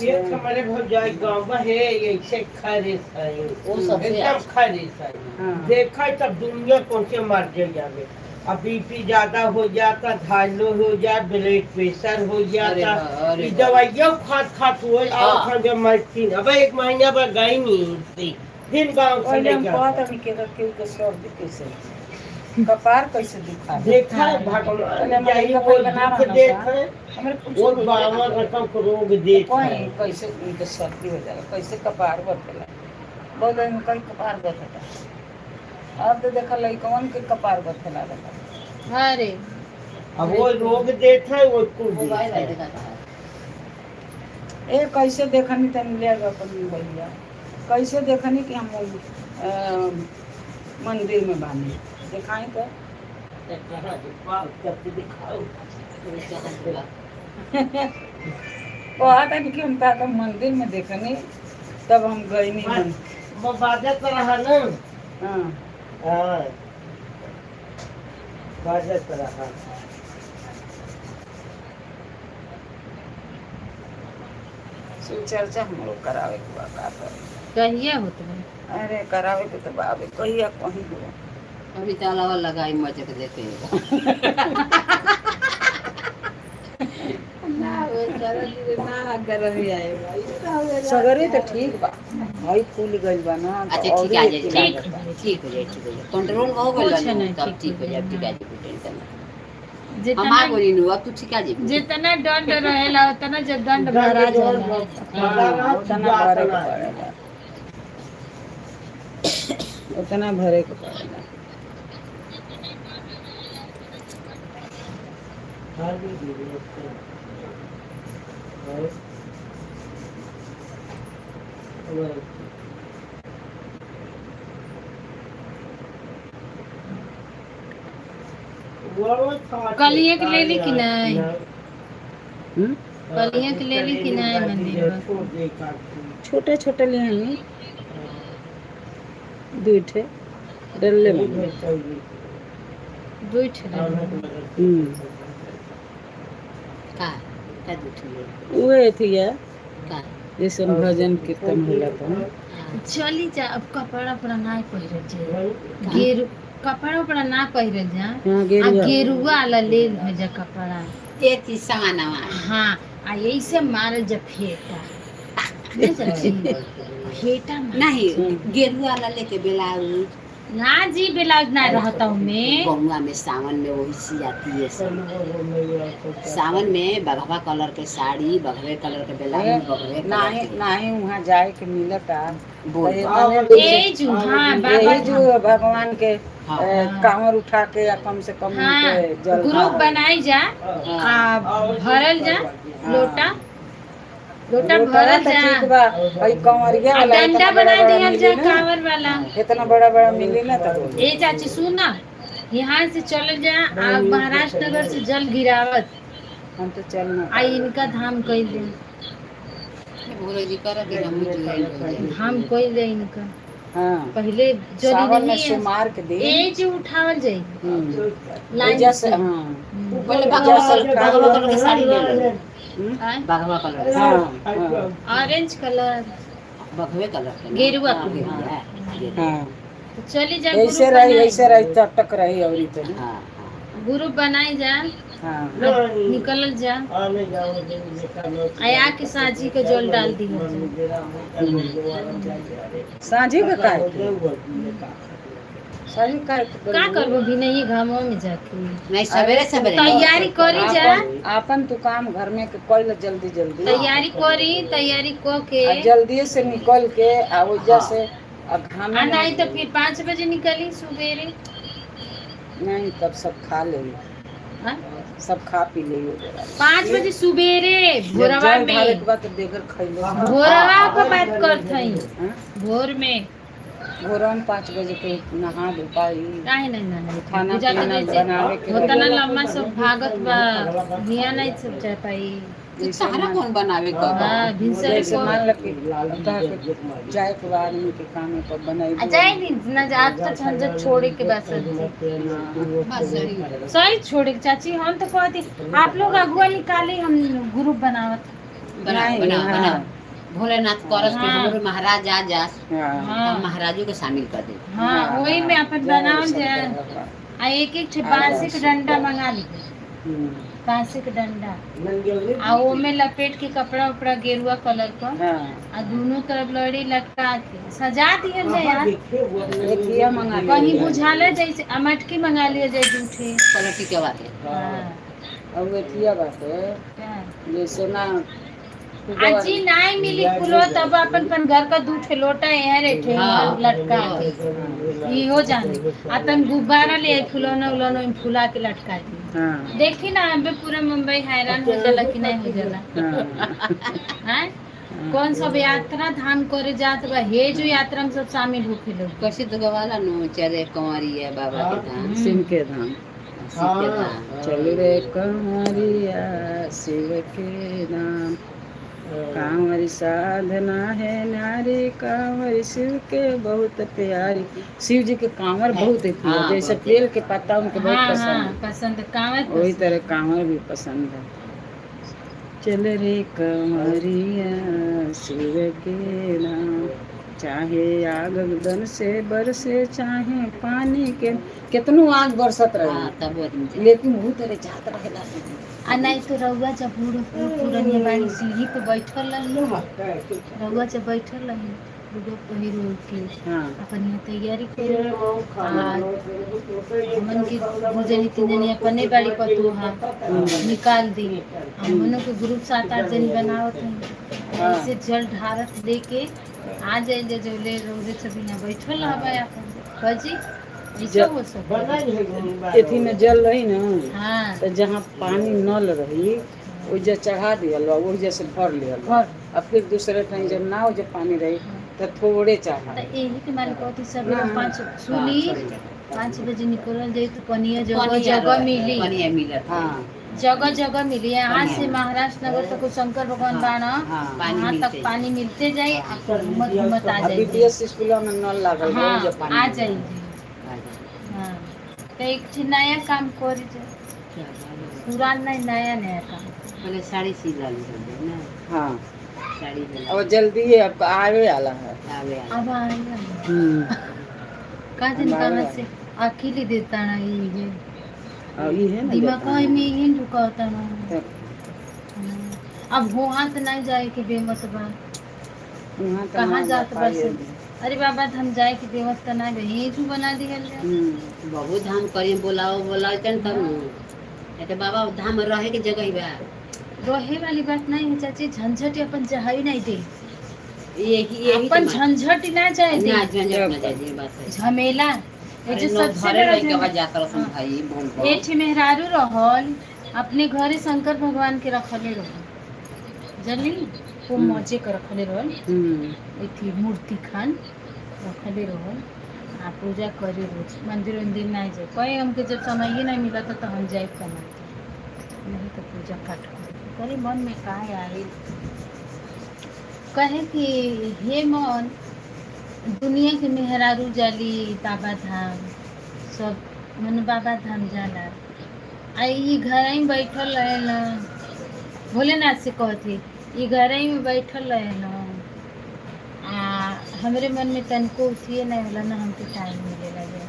एक हमारे भौजाई गाँव है, ऐसे खरे सही। वो सबसे एकदम खरे सही। हाँ। देखा तब दुनिया कौन से मर जावे। अब बीपी ज्यादा हो जाता, धाइलो हो जाए, ब्लड प्रेशर हो जाता। अरे ई बाप। दवाइयों खात खात हुए और हाँ। खा मरती। अब एक महीना बाद गई नहीं दिन गाँव से पहले हम लेके कहत आता। हमी के के के सर्दी कैसे, कपार कैसे दुखा। देखा है पहले भगवान हमारे यही कपार वो बना दुख रहा देखे हमरे पूछो और 52 रकम के रोग देखे। कहीं कैसे उनके सर्दी हो जाला, कैसे कपार बथेला। बोले कहीं कपार बथेला। अब तो देखा लइकवन के कपार बथेला लगल। अरे। अब वो रोग देते है, वो कुल मोबाइल देते है है। देखा था। ए कैसे देखनी तनी ले अपन भैया, कैसे देखनी कि हम मंदिर में बानी, देखाई तो। दिखाओ। कहत हनी कि हम ताका मंदिर में देखनी तब हम गईनी मन। वो बाजत रहा ना। हाँ। हाँ, बाजत रहा। शिव चर्चा हम लोग करावे के बा, का करे। कहिया होत बा? अरे करावे के तो बाबे कहिया कहीं हो। अभी तो अलावा लगाई मजे के देते ना वो सारा दिन ना गरमी आए भाई। सगरे तो ठीक बा भाई, फूल गइल बा ना तो अच्छा ठीक औरे आ जाए। एथी ठीक। लागत बा। ठीक हो जाए, ठीक हो जाए, कंट्रोल हो गइल कुछ बा नु, नहीं, तब ठीक ठीक हो हो जाए। जाए। ठीक आ जाए, कोई टेंशन ना। हम जितना आ गइली नु, अब तू ठीक आ जाए। जितना दंड रहेला उतना जब दंड भरा जाला। हाँ, उतना भरे के पड़ेला, उतना भरे के पड़ेला। कल एक ले ली कि नहीं? हम्म? कलिया के ले ली कि नहीं मंदिर में? छोटे छोटे लिए हैं, दुई ठे डल्ले में। दुई ठे ले ली। का का दूठी ले? उहे थी है। का? जैसे भजन कीर्तन होला तो। चली जा, अब कपड़ा उपड़ा ना पहिरल जाए, गेरु कपड़ा उपड़ा ना पहिरल जा। हाँ। आ गेरुआ। गेरुआ वाला ले भेजा कपड़ा। एक चीज समानवा। हाँ, आ ऐसे मारल जा फेटा, नहीं चाची, फेटा मार। नहीं, गेरुआ वाला लेके ब्लाउज। ना जी, ब्लाउज ना रहता हूँ मैं। बहुआ में सावन में वही सी आती है सब। सावन में बघवा कलर के साड़ी, बघवे कलर के ब्लाउज, बघवे कलर नाही के। नाही वहाँ जाए के मिलता। बोल। ए जू, हाँ बाबा। यही जो भगवान के हाँ। कांवर उठा के या कम से कम हाँ। उनके जल ग्रुप बनाई जा आ भरल जा लोटा, लोटा भरल तो जा। ठीक बा भाई, कंवरिया आ वाला डंडा इतना बना बड़ा बड़ा दिहल जा मिली ना, कांवर वाला। इतना बड़ा बड़ा मिली ना तो। ए चाची, सुन ना, यहाँ से चल जा आ महाराष्ट्र नगर से जल गिरावत। हम तो चलना। आ इनका धाम कइल दे। भोरे जी कर के हम जुआइन हो जाए। धाम कइल दे इनका। हाँ। पहले जल सावन में नहीं है। सोमवार के दिन। ए जो उठावल जाई लाइन एजा से। से हाँ। पहले बघवा कलर, बघवा कलर के साड़ी ले लो। आय? बघवा कलर के। हाँ हाँ। Orange colour. बघवे कलर के ना? गेरुआ हाँ, के। गेरुआ, गेरुआ। हाँ। तो चली जा। ऐसे ग्रुप रही बनाई। ऐसे रही टक रही और इतनी। हाँ हाँ। ग्रुप बनाई जा। हाँ। निकलल जा, आया के साझी के जल डाल दी। साझी के काय साझी काय के? का करबो भी नहीं घामो में जाके? नहीं, सवेरे सवेरे। तैयारी करी जा। आपन तू काम घर में के कोई जल्दी जल्दी। तैयारी करी, तैयारी क के आ जल्दी से निकल के आ वजह से आ घाम आ नहीं तो फिर 5 बजे निकली सुबेरे। नहीं, तब सब खा ले। हाँ? सब खा पी ले। 5 बजे सुबेरे भोरवा जल ढारे में। के बाद तो बेगर खैले। भोरवा के बात करत हई। हाँ? भोर में। भोरवा में 5 बजे के नहा धो पाई? काहे नहीं ना खाना पूजा पीना तो जैसे बनावे के होतना लम्बा सब भागत बा, हिया नहीं सब जा पाई। जैसे तहरा मान- कौन बनावे का बा? हाँ, भिनसरे जैसे को- मान ल कि तहके जाए के बाद आदमी के काम पर बनाई आ जाए नहीं ना जा, आज तो झंझट छोड़े के बस बस सही है। सही छोड़े के चाची, हम तो कहती आप लोग अगुआ निकाली, हम ग्रुप बनावत। बना नहीं, बना हाँ। बना, भोलेनाथ करस के हाँ। हमरो महाराज आ जास, हाँ हाँ हम महाराजो के शामिल कर दे। हाँ, वही में अपन बनावल जाए। आ एक एक ठे बांस के डंडा मंगा ली, बांस के डंडा, आ ओमे लपेट के कपड़ा उपड़ा गेरुआ कलर का, हाँ आ दोनों तरफ लड़ी लटका के सजा दिहल जाए यार। एथिया मंगा लिया कहीं जाए। बुझाला जैसे आ मटकी मंगा लिया जाए जूठे। पलटी के बात हाँ और एथिया बाटे हाँ। जैसे ना आजी नहीं मिली फूलो तब अपन अपन घर का दू ठे लोटा यहाँ रेठे हाँ। लटका के इहो जाने, आ तन गुब्बारा ले आई, फुलौना उलौना ओइमे फुला के लटका दी। हाँ देखी ना हमें पूरा मुंबई हैरान हो जाला कि नहीं हो जाला? हाँ हैं कौन सब यात्रा धाम करे जात बा, हे जो यात्रा में सब शामिल होखे लोग। कैसे तो गवाला नो चले कंवरी है बाबा के धाम, शिव के धाम। शिव के धाम। चल रे कंवरिया शिव के धाम, कांवरी साधना है नारी, कांवरी शिव के बहुत प्यारी। शिव जी के कांवर बहुत ही प्रिय, हाँ, जैसे बहुत बेल के पत्ता उनके बहुत हाँ पसंद हाँ है, पसंद कांवर वही पसंद। तरह कांवर भी पसंद है। चल रे कंवरिया शिव के नाम, चाहे आग गगन से बरसे चाहे पानी के, कितनो आग बरसत रहे हाँ तब वो आदमी जाए। लेकिन वो तरह जात रहेला। आ नहीं तो रउआ जब बूढ़ बूढ़ पुरनिया बाड़ी सीढ़ी पे बैठल रही, रउआ जब बैठल रही बूढ़ो पहिर ओढ़ के हाँ अपन यहाँ तैयारी करे, हमन के दू जनी तीन जनी अपने बाड़ी पतोहा निकाल दी, हमनों के ग्रुप 7-8 जनी बनावत है, हाँ। ऐसे जल ढारत लेके आ जाए जे जो ले रोजे सब यहाँ बैठल रहबे अपन बजी ऐसे हो सके। एथी में जल रही ना, हाँ तो जहाँ पानी नल रही ओइजा चढ़ा दिहल, ओइजा से भर लिहल, भर। और फिर दूसरे टाइम जब ना ओइजा पानी रही तो थोड़े चढ़ा। तो यही के मारे कहती सब ना। पाँच सुनी 5 बजे निकलल जाई तो पनिया जगह पनिया जगह रहे, मिली, पनिया मिलत। हाँ जगह जगह मिली। यहाँ से महाराष्ट्र नगर तक शंकर भगवान बाड़ा, हाँ पानी वहाँ तक मिलते पानी मिलते जाए, आपको घूमत घूमत आ जाए। बीपीएस स्कूल में नल लागल बा, हाँ ओइजा पानी आ मिली। जाइए। आ जाए। हाँ तो एक ठे नया काम कर जाए, पुरान नहीं, नया नया काम। पहले साड़ी सिला ली हम ना। हाँ साड़ी बना और जल्दी ही अब आवे वाला है। आवे आवे। अब आएगा का दिन अब आवे कहाँ से अकेले देता ना ये और ये है ना दिमाग देता है। में ये ढुकाता ना। तब अब हो हाथ नहीं जाए के बेमत बा, वहाँ तो कहाँ ना जात पाई बस? है। अरे बाबा हम जाए के बेमत त ना यही तू बना दिहल जाए। बहुत धाम करी, बोलाओ बोलाओ तन तब न। तो बाबा धाम रहे के जगह ही बा। रहे वाली बात नहीं है चाची, झंझट अपन चाहे नहीं दे, यही यही अपन झंझट ना चाहे ना दे, झंझट ना जाए, ये बात है। झमेला ये अरे जो नो सबसे घरे बड़ा रह के झंझट- जात रसन भाई बोल बोल। एक ठे मेहरारू रहल अपने घरे शंकर भगवान के रखले रहल, जानली वो मजे के रखले रहल, एथी मूर्ति खान रखले रहल आ पूजा करे रोज, मंदिर उंदिर नहीं जाए कहे हमके, जब समय ही नहीं मिला तो हम जाए कमाते, नहीं तो पूजा पाठ करे करे मन में काहे आए, कहे कि हे मन दुनिया के मेहरारू जाली बाबा धाम, सब मन बाबा धाम जाला, आ ई घर ही बैठल रहेला, भोलेनाथ से कहती ई घर ही में बैठल रहेला, आ हमरे मन में तनको उठिए नहीं होला ना हमके टाइम मिलेला जाए,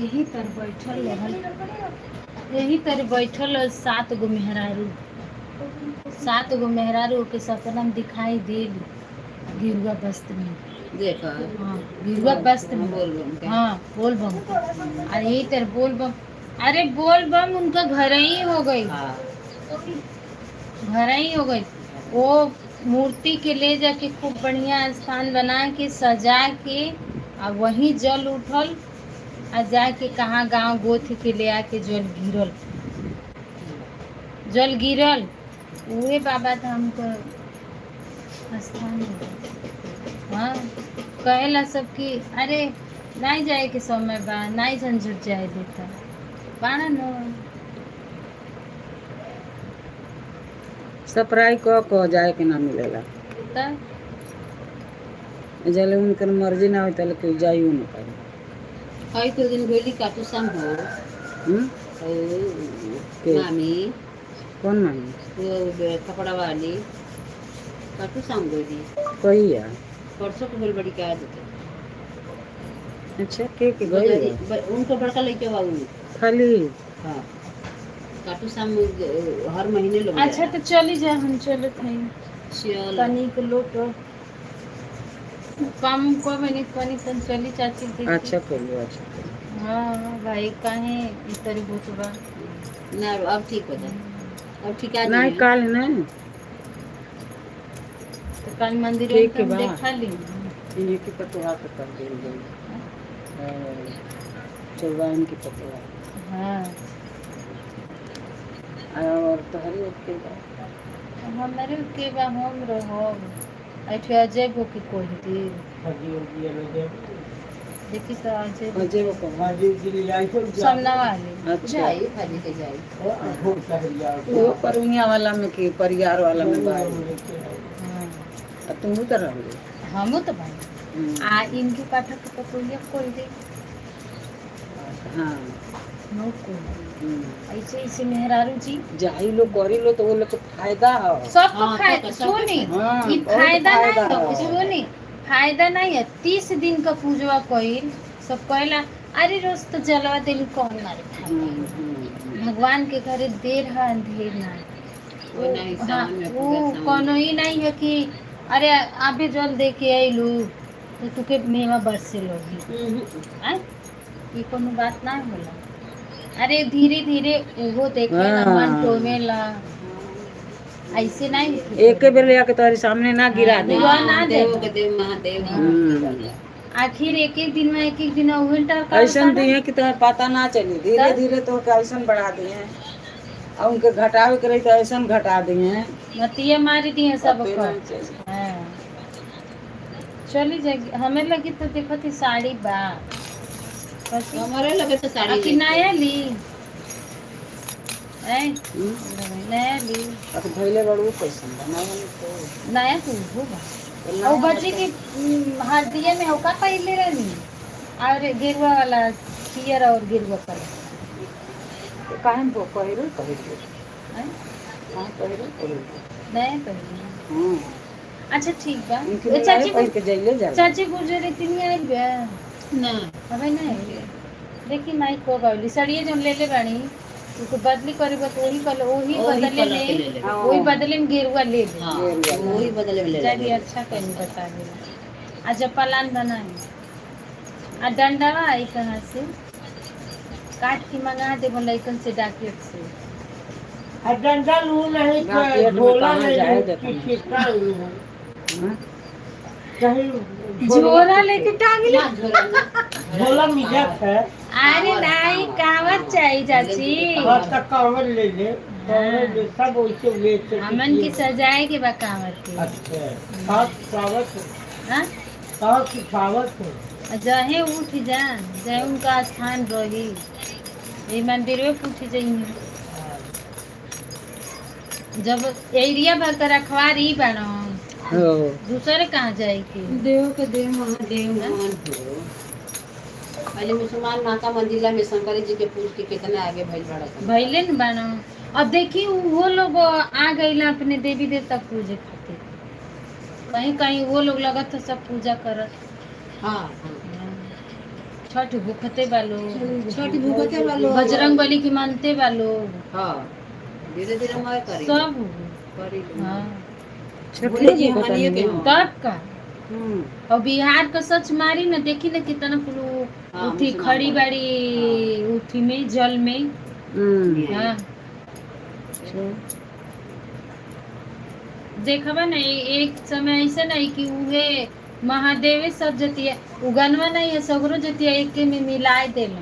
यही तर बैठल रहल, यही तर बैठल रहल 7 गो मेहरारू, 7 गो मेहरारू के सपना में दिखाई देली गेरुआ वस्त्र में। देखो हाँ गेरुआ वस्त्र में। बोल बोल। हाँ बोल बम, अरे यही तर बोल बम, अरे बोल बम उनका घर ही हो गई, हाँ घर ही हो गई। वो मूर्ति के ले जाके खूब बढ़िया स्थान बना के सजा के आ वहीं जल उठल, आ जाके कहाँ गांव गोथ के ले आके जल गिरल, जल गिरल उहे बाबा धाम का स्थान है। हाँ कहेला सब कि अरे नहीं जाए के समय बा, नहीं झंझट जाए देता बाड़ा न। सप्लाई क क जाए के ना मिलेला। त जले उनकर मर्जी ना हो तले कोई जाइयो ना पाई। कई तो दिन गोली काटू सम हो। हम्म? ओ, के? मामी। कौन मामी? वो कपड़ा वाली काटू सम गोली। कहिया? परसों को गोल बड़ी का देते। अच्छा, के गई? उनको बड़का लेके बाबू। खाली। हाँ, काटू सम हर महीने लोग। अच्छा, तो चली जाए, हम चलत हई। चल। तनिक लोट काम को बनी कनी तन चली चाची देखी। अच्छा करियो, अच्छा करियो। हाँ भाई, काहे ई तरी होत बा? ना, अब ठीक हो जाए, अब ठीक आ नहीं। जाए। काल नहीं। तो कल मंदिर ठीक में बा। देखा ली। इन्हीं की पतवा के कर दिल गई, चौवाइन की पतवा। हाँ। और तोहरी के बा? हमारे के बा, हम रहो ऐठे अजय भो के कोई दी। भाजी उजी ले जाए। देखी तो अजय। अजय वो कौन? भाजी उजी ले आई तो सामना वाले। अच्छा। जाई भाजी के जाई। हो सहरिया। वो परिया वाला में की परियार वाला में बा? हाँ। अब तुम तो रहोगे। हमू तो भाई आ इनके पाठक के पतोहिया कोई दे। हाँ। नो कोई ऐसे ऐसे मेहरारू जी। जाई लो, करी लो तो वो लोग को फायदा हो। सबको हाँ, फायदा। सबका सुनी। हाँ, ई बहुत फायदा फायदा नहीं है। सुनी, फायदा नहीं है। 30 दिन का पूजवा कइल सब कहला, अरे रोज तो जलवा दिल कौन मारे फायदा। भगवान के घरे देर है अंधेर ना। वो नहीं, हाँ, सावन में वो पूजा सावन। कोनो ही नहीं है कि अरे आबे जल दे के अइलू तो तुके मेवा बरसे लोगी। आय ये कोनो बात ना होला। अरे धीरे धीरे उहो देखेला। हाँ। मन टोमेला, ऐसे नहीं। एक बेर ले आके तुम्हारे सामने ना गिरा दे। दुआ ना दे। देव के देव महादेव। आखिर एक एक दिन में एक एक दिन उल्टा। ऐसा दिए कि तुम्हें पता ना चली, धीरे धीरे तो ऐसा बढ़ा दिए और उनके घटावे के रही तो ऐसा घटा दिए। मतिया मारी दिए पते सबको। नहीं चली। हाँ। चली जाएगी। हमें लगी तो देखो थी साड़ी बा कथी? हमारे लगे तो साड़ी। अखी नया ली ऐ? हम्म? नया ली। अब धइले बड़ू कैसन बनावल तो। नया तो उहो बा और बच्चे के हल्दिया में होका पहले रहनी और गेरुआ वाला पियर और गेरुआ कलर। तो काहे को पहिरो पहिरो? ऐ? हाँ, पहिरो पहिरो। नया पहले। हाँ। अच्छा, ठीक बा। इनके ए, चाची। पहिर के जाइले जाला। चाची गुजरे तिनी आइल बा? ना। अबे नहीं, देखी माई को गौली साड़िए जो ले ले बानी, उनको बदली करे बस वही कलर वही वही बदले कलर के ले में। ले। हाँ। वही बदले में गेरुआ ले ले। हाँ, वही बदले में ले जाली ले। अच्छा कहीं बता दे। आ जब पलान बनाए आ डंडावा आई कहाँ से काट के मंगा दे लइकन से डाकियत से। आ डंडा लू नहीं मार्केट तो में झोला कहाँ नहीं जाए लू देखो। कि छिटका लू। हाँ? कहीं झोला लेके टांग ले। ना, झोला ना। झोला मिलत है। अरे नहीं, कांवर चाहिए चाची। हाँ, तो कांवर ले ले, कांवर ले, सब वैसे बेच। हमन की सजाए के बा कांवर के। अच्छा, कहाँ सिखावत हाँ? कहाँ सिखावत है? जहे उठ जा, जहे उनका स्थान रही, ये मंदिर में उठ जाइए। जब एरिया भर का रखवार ही बनो हो। दूसरे कहाँ जाए के? देव के देव महादेव मान हो। पहले मुसलमान माता मंदिर में शंकर जी के पूज के कितना आगे भइल बड़ा सन। भइले न बनो। अब देखी वो लोग आ गईला अपने देवी देवता पूजे खातिर। कहीं कहीं वो लोग लगत है सब पूजा करत। हाँ हाँ छठ भूखते बा लोग। छठ भूखते बा लोग। बजरंग बली की मानते बा लोग। हाँ, धीरे धीरे मैं करी सब। करी। हाँ। बोले जी हमनिए के हूँ। तब का हम्म। और बिहार का सच मारी न देखी न कितना कुल हाँ, उठी मुसलमान खड़ी बड़े। बाड़ी उठी में जल में। हाँ, देखबा न एक समय ऐसा नहीं कि उहे महादेवे सब जतिया उगनवा नहीं है, सगरो जतिया एक में मिलाए देला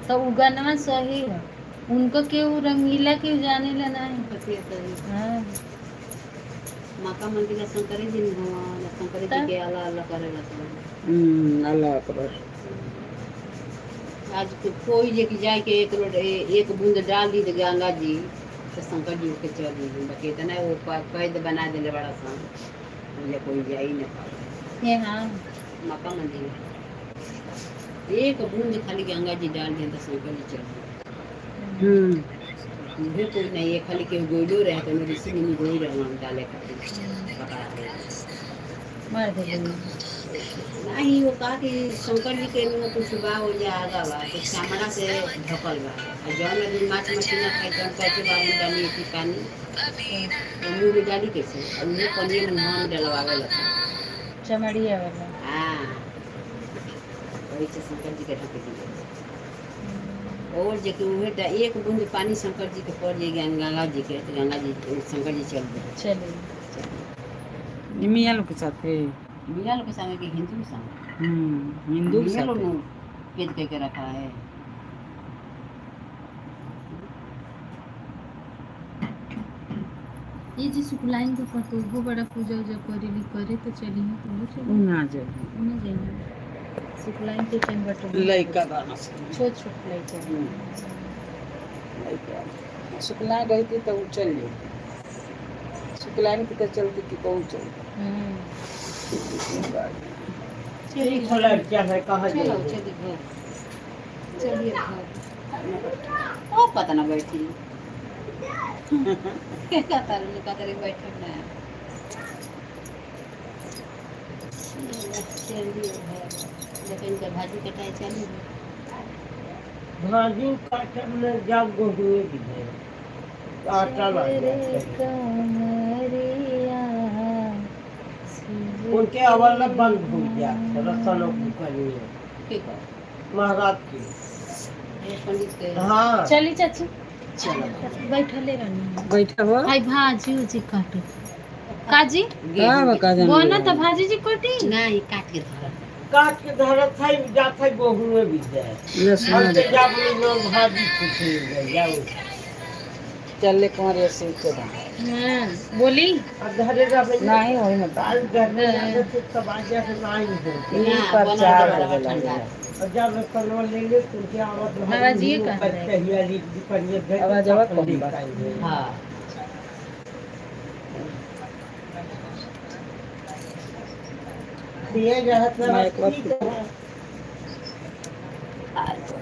तो उगनवा सही है। उनको केहू रंगीला केहू जाने ला नहीं। पतिया सही। हाँ। माता मंदिर शंकर जी ने भगवान शंकर जी के अल्लाह अल्लाह करेला सब। अल्लाह अकबर। आज के कोई जे की जाए के एक लोट एक बूंद डाल दी तो गंगा जी तो शंकर जी के चल दी, बाकी इतना वो कैद बना देले बड़ा सन, मुझे कोई जा ही ना पावे। ये हाँ मक्का मंदिर में एक बूंद खाली गंगा जी डाल दिए तो शंकर जी चल दिए। मुझे कोई नहीं है, खाली के गोइलो रहे तो ऋषि मुनि गोई रहे हम डाले खातिर पकड़ा गए। मार दे। नहीं, वो कहा कि शंकर जी के मुँह कुछ बा हो जा आगा बा तो चमड़ा से ढकल बा, और जौन आदमी माछ मछली ना खाई तौन कैसे बाबू डाली थी पानी तो मुँह में डाली कैसे, और मुँह पानी मुँह में डलवावे लगा। चमड़िया वाला। हाँ, वही से शंकर जी के ढक दिए। और जे कि उहे एक बूंद पानी शंकर जी के पड़ जाए गंगा जी के, तो गंगा जी शंकर जी चल गए। चलिए। ई मियाँ लोग के साथे। मियाँ लोग के संग कि हिंदू के संग? हिंदू के मियाँ लोग साथे। पेद करके रखा है। ये जी शुक्लाइन के पतो बड़ा पूजा उजा करेली, करे तो चली है तो उ चली ना जाए। ना जाइए शुक्लाइन के टाइम बटो। लइका बाना सन। छोट छोट लइका। लइका शुक्ला रहती तो उ चल जाती, शुक्लाइन के तो चलती कि कहूँ चलती। ठीक है, लड़कियां है कहाँ चलो। जाएंगे? चलिए घर, चलिए घर। ओ पता ना बैठी क्या तारे लुका करे बैठे ना। चलिए घर, देखो इनका भाजी कटाई चालू है। भाजी काटब में जब गेहूँ भी है आटा लग जाता है। कमरिया उनके अवल बंद हो गया रसनों की करनी है। ठीक है। महाराज की। ये पंडित के। हाँ। चली चाची। चलो। बैठले रहनी। बैठा हो। आई भाजी उजी काटो काजी। का बका जान। बना तो भाजी जी कटी। नहीं, काट के धरा। काट के धरत है, जात है गेहूँ भी जाए। लहसुन। हम तो जाब भाजी कुछ नहीं जाओ। चल ले कुंवर से के बा। हाँ बोली। अब धरे रहे। नहीं होई ना। दाल धरने जाते थे तब आ जाए नहीं हो। ई ना, प्रचार बनल होवे ठंडा। लागेला। और जब रसनवा ले ले तुमके आवत आवाज ये कहाँ है? आवाज आवत कम बा। हाँ। ये रहत माइक ठीक है। अच्छा।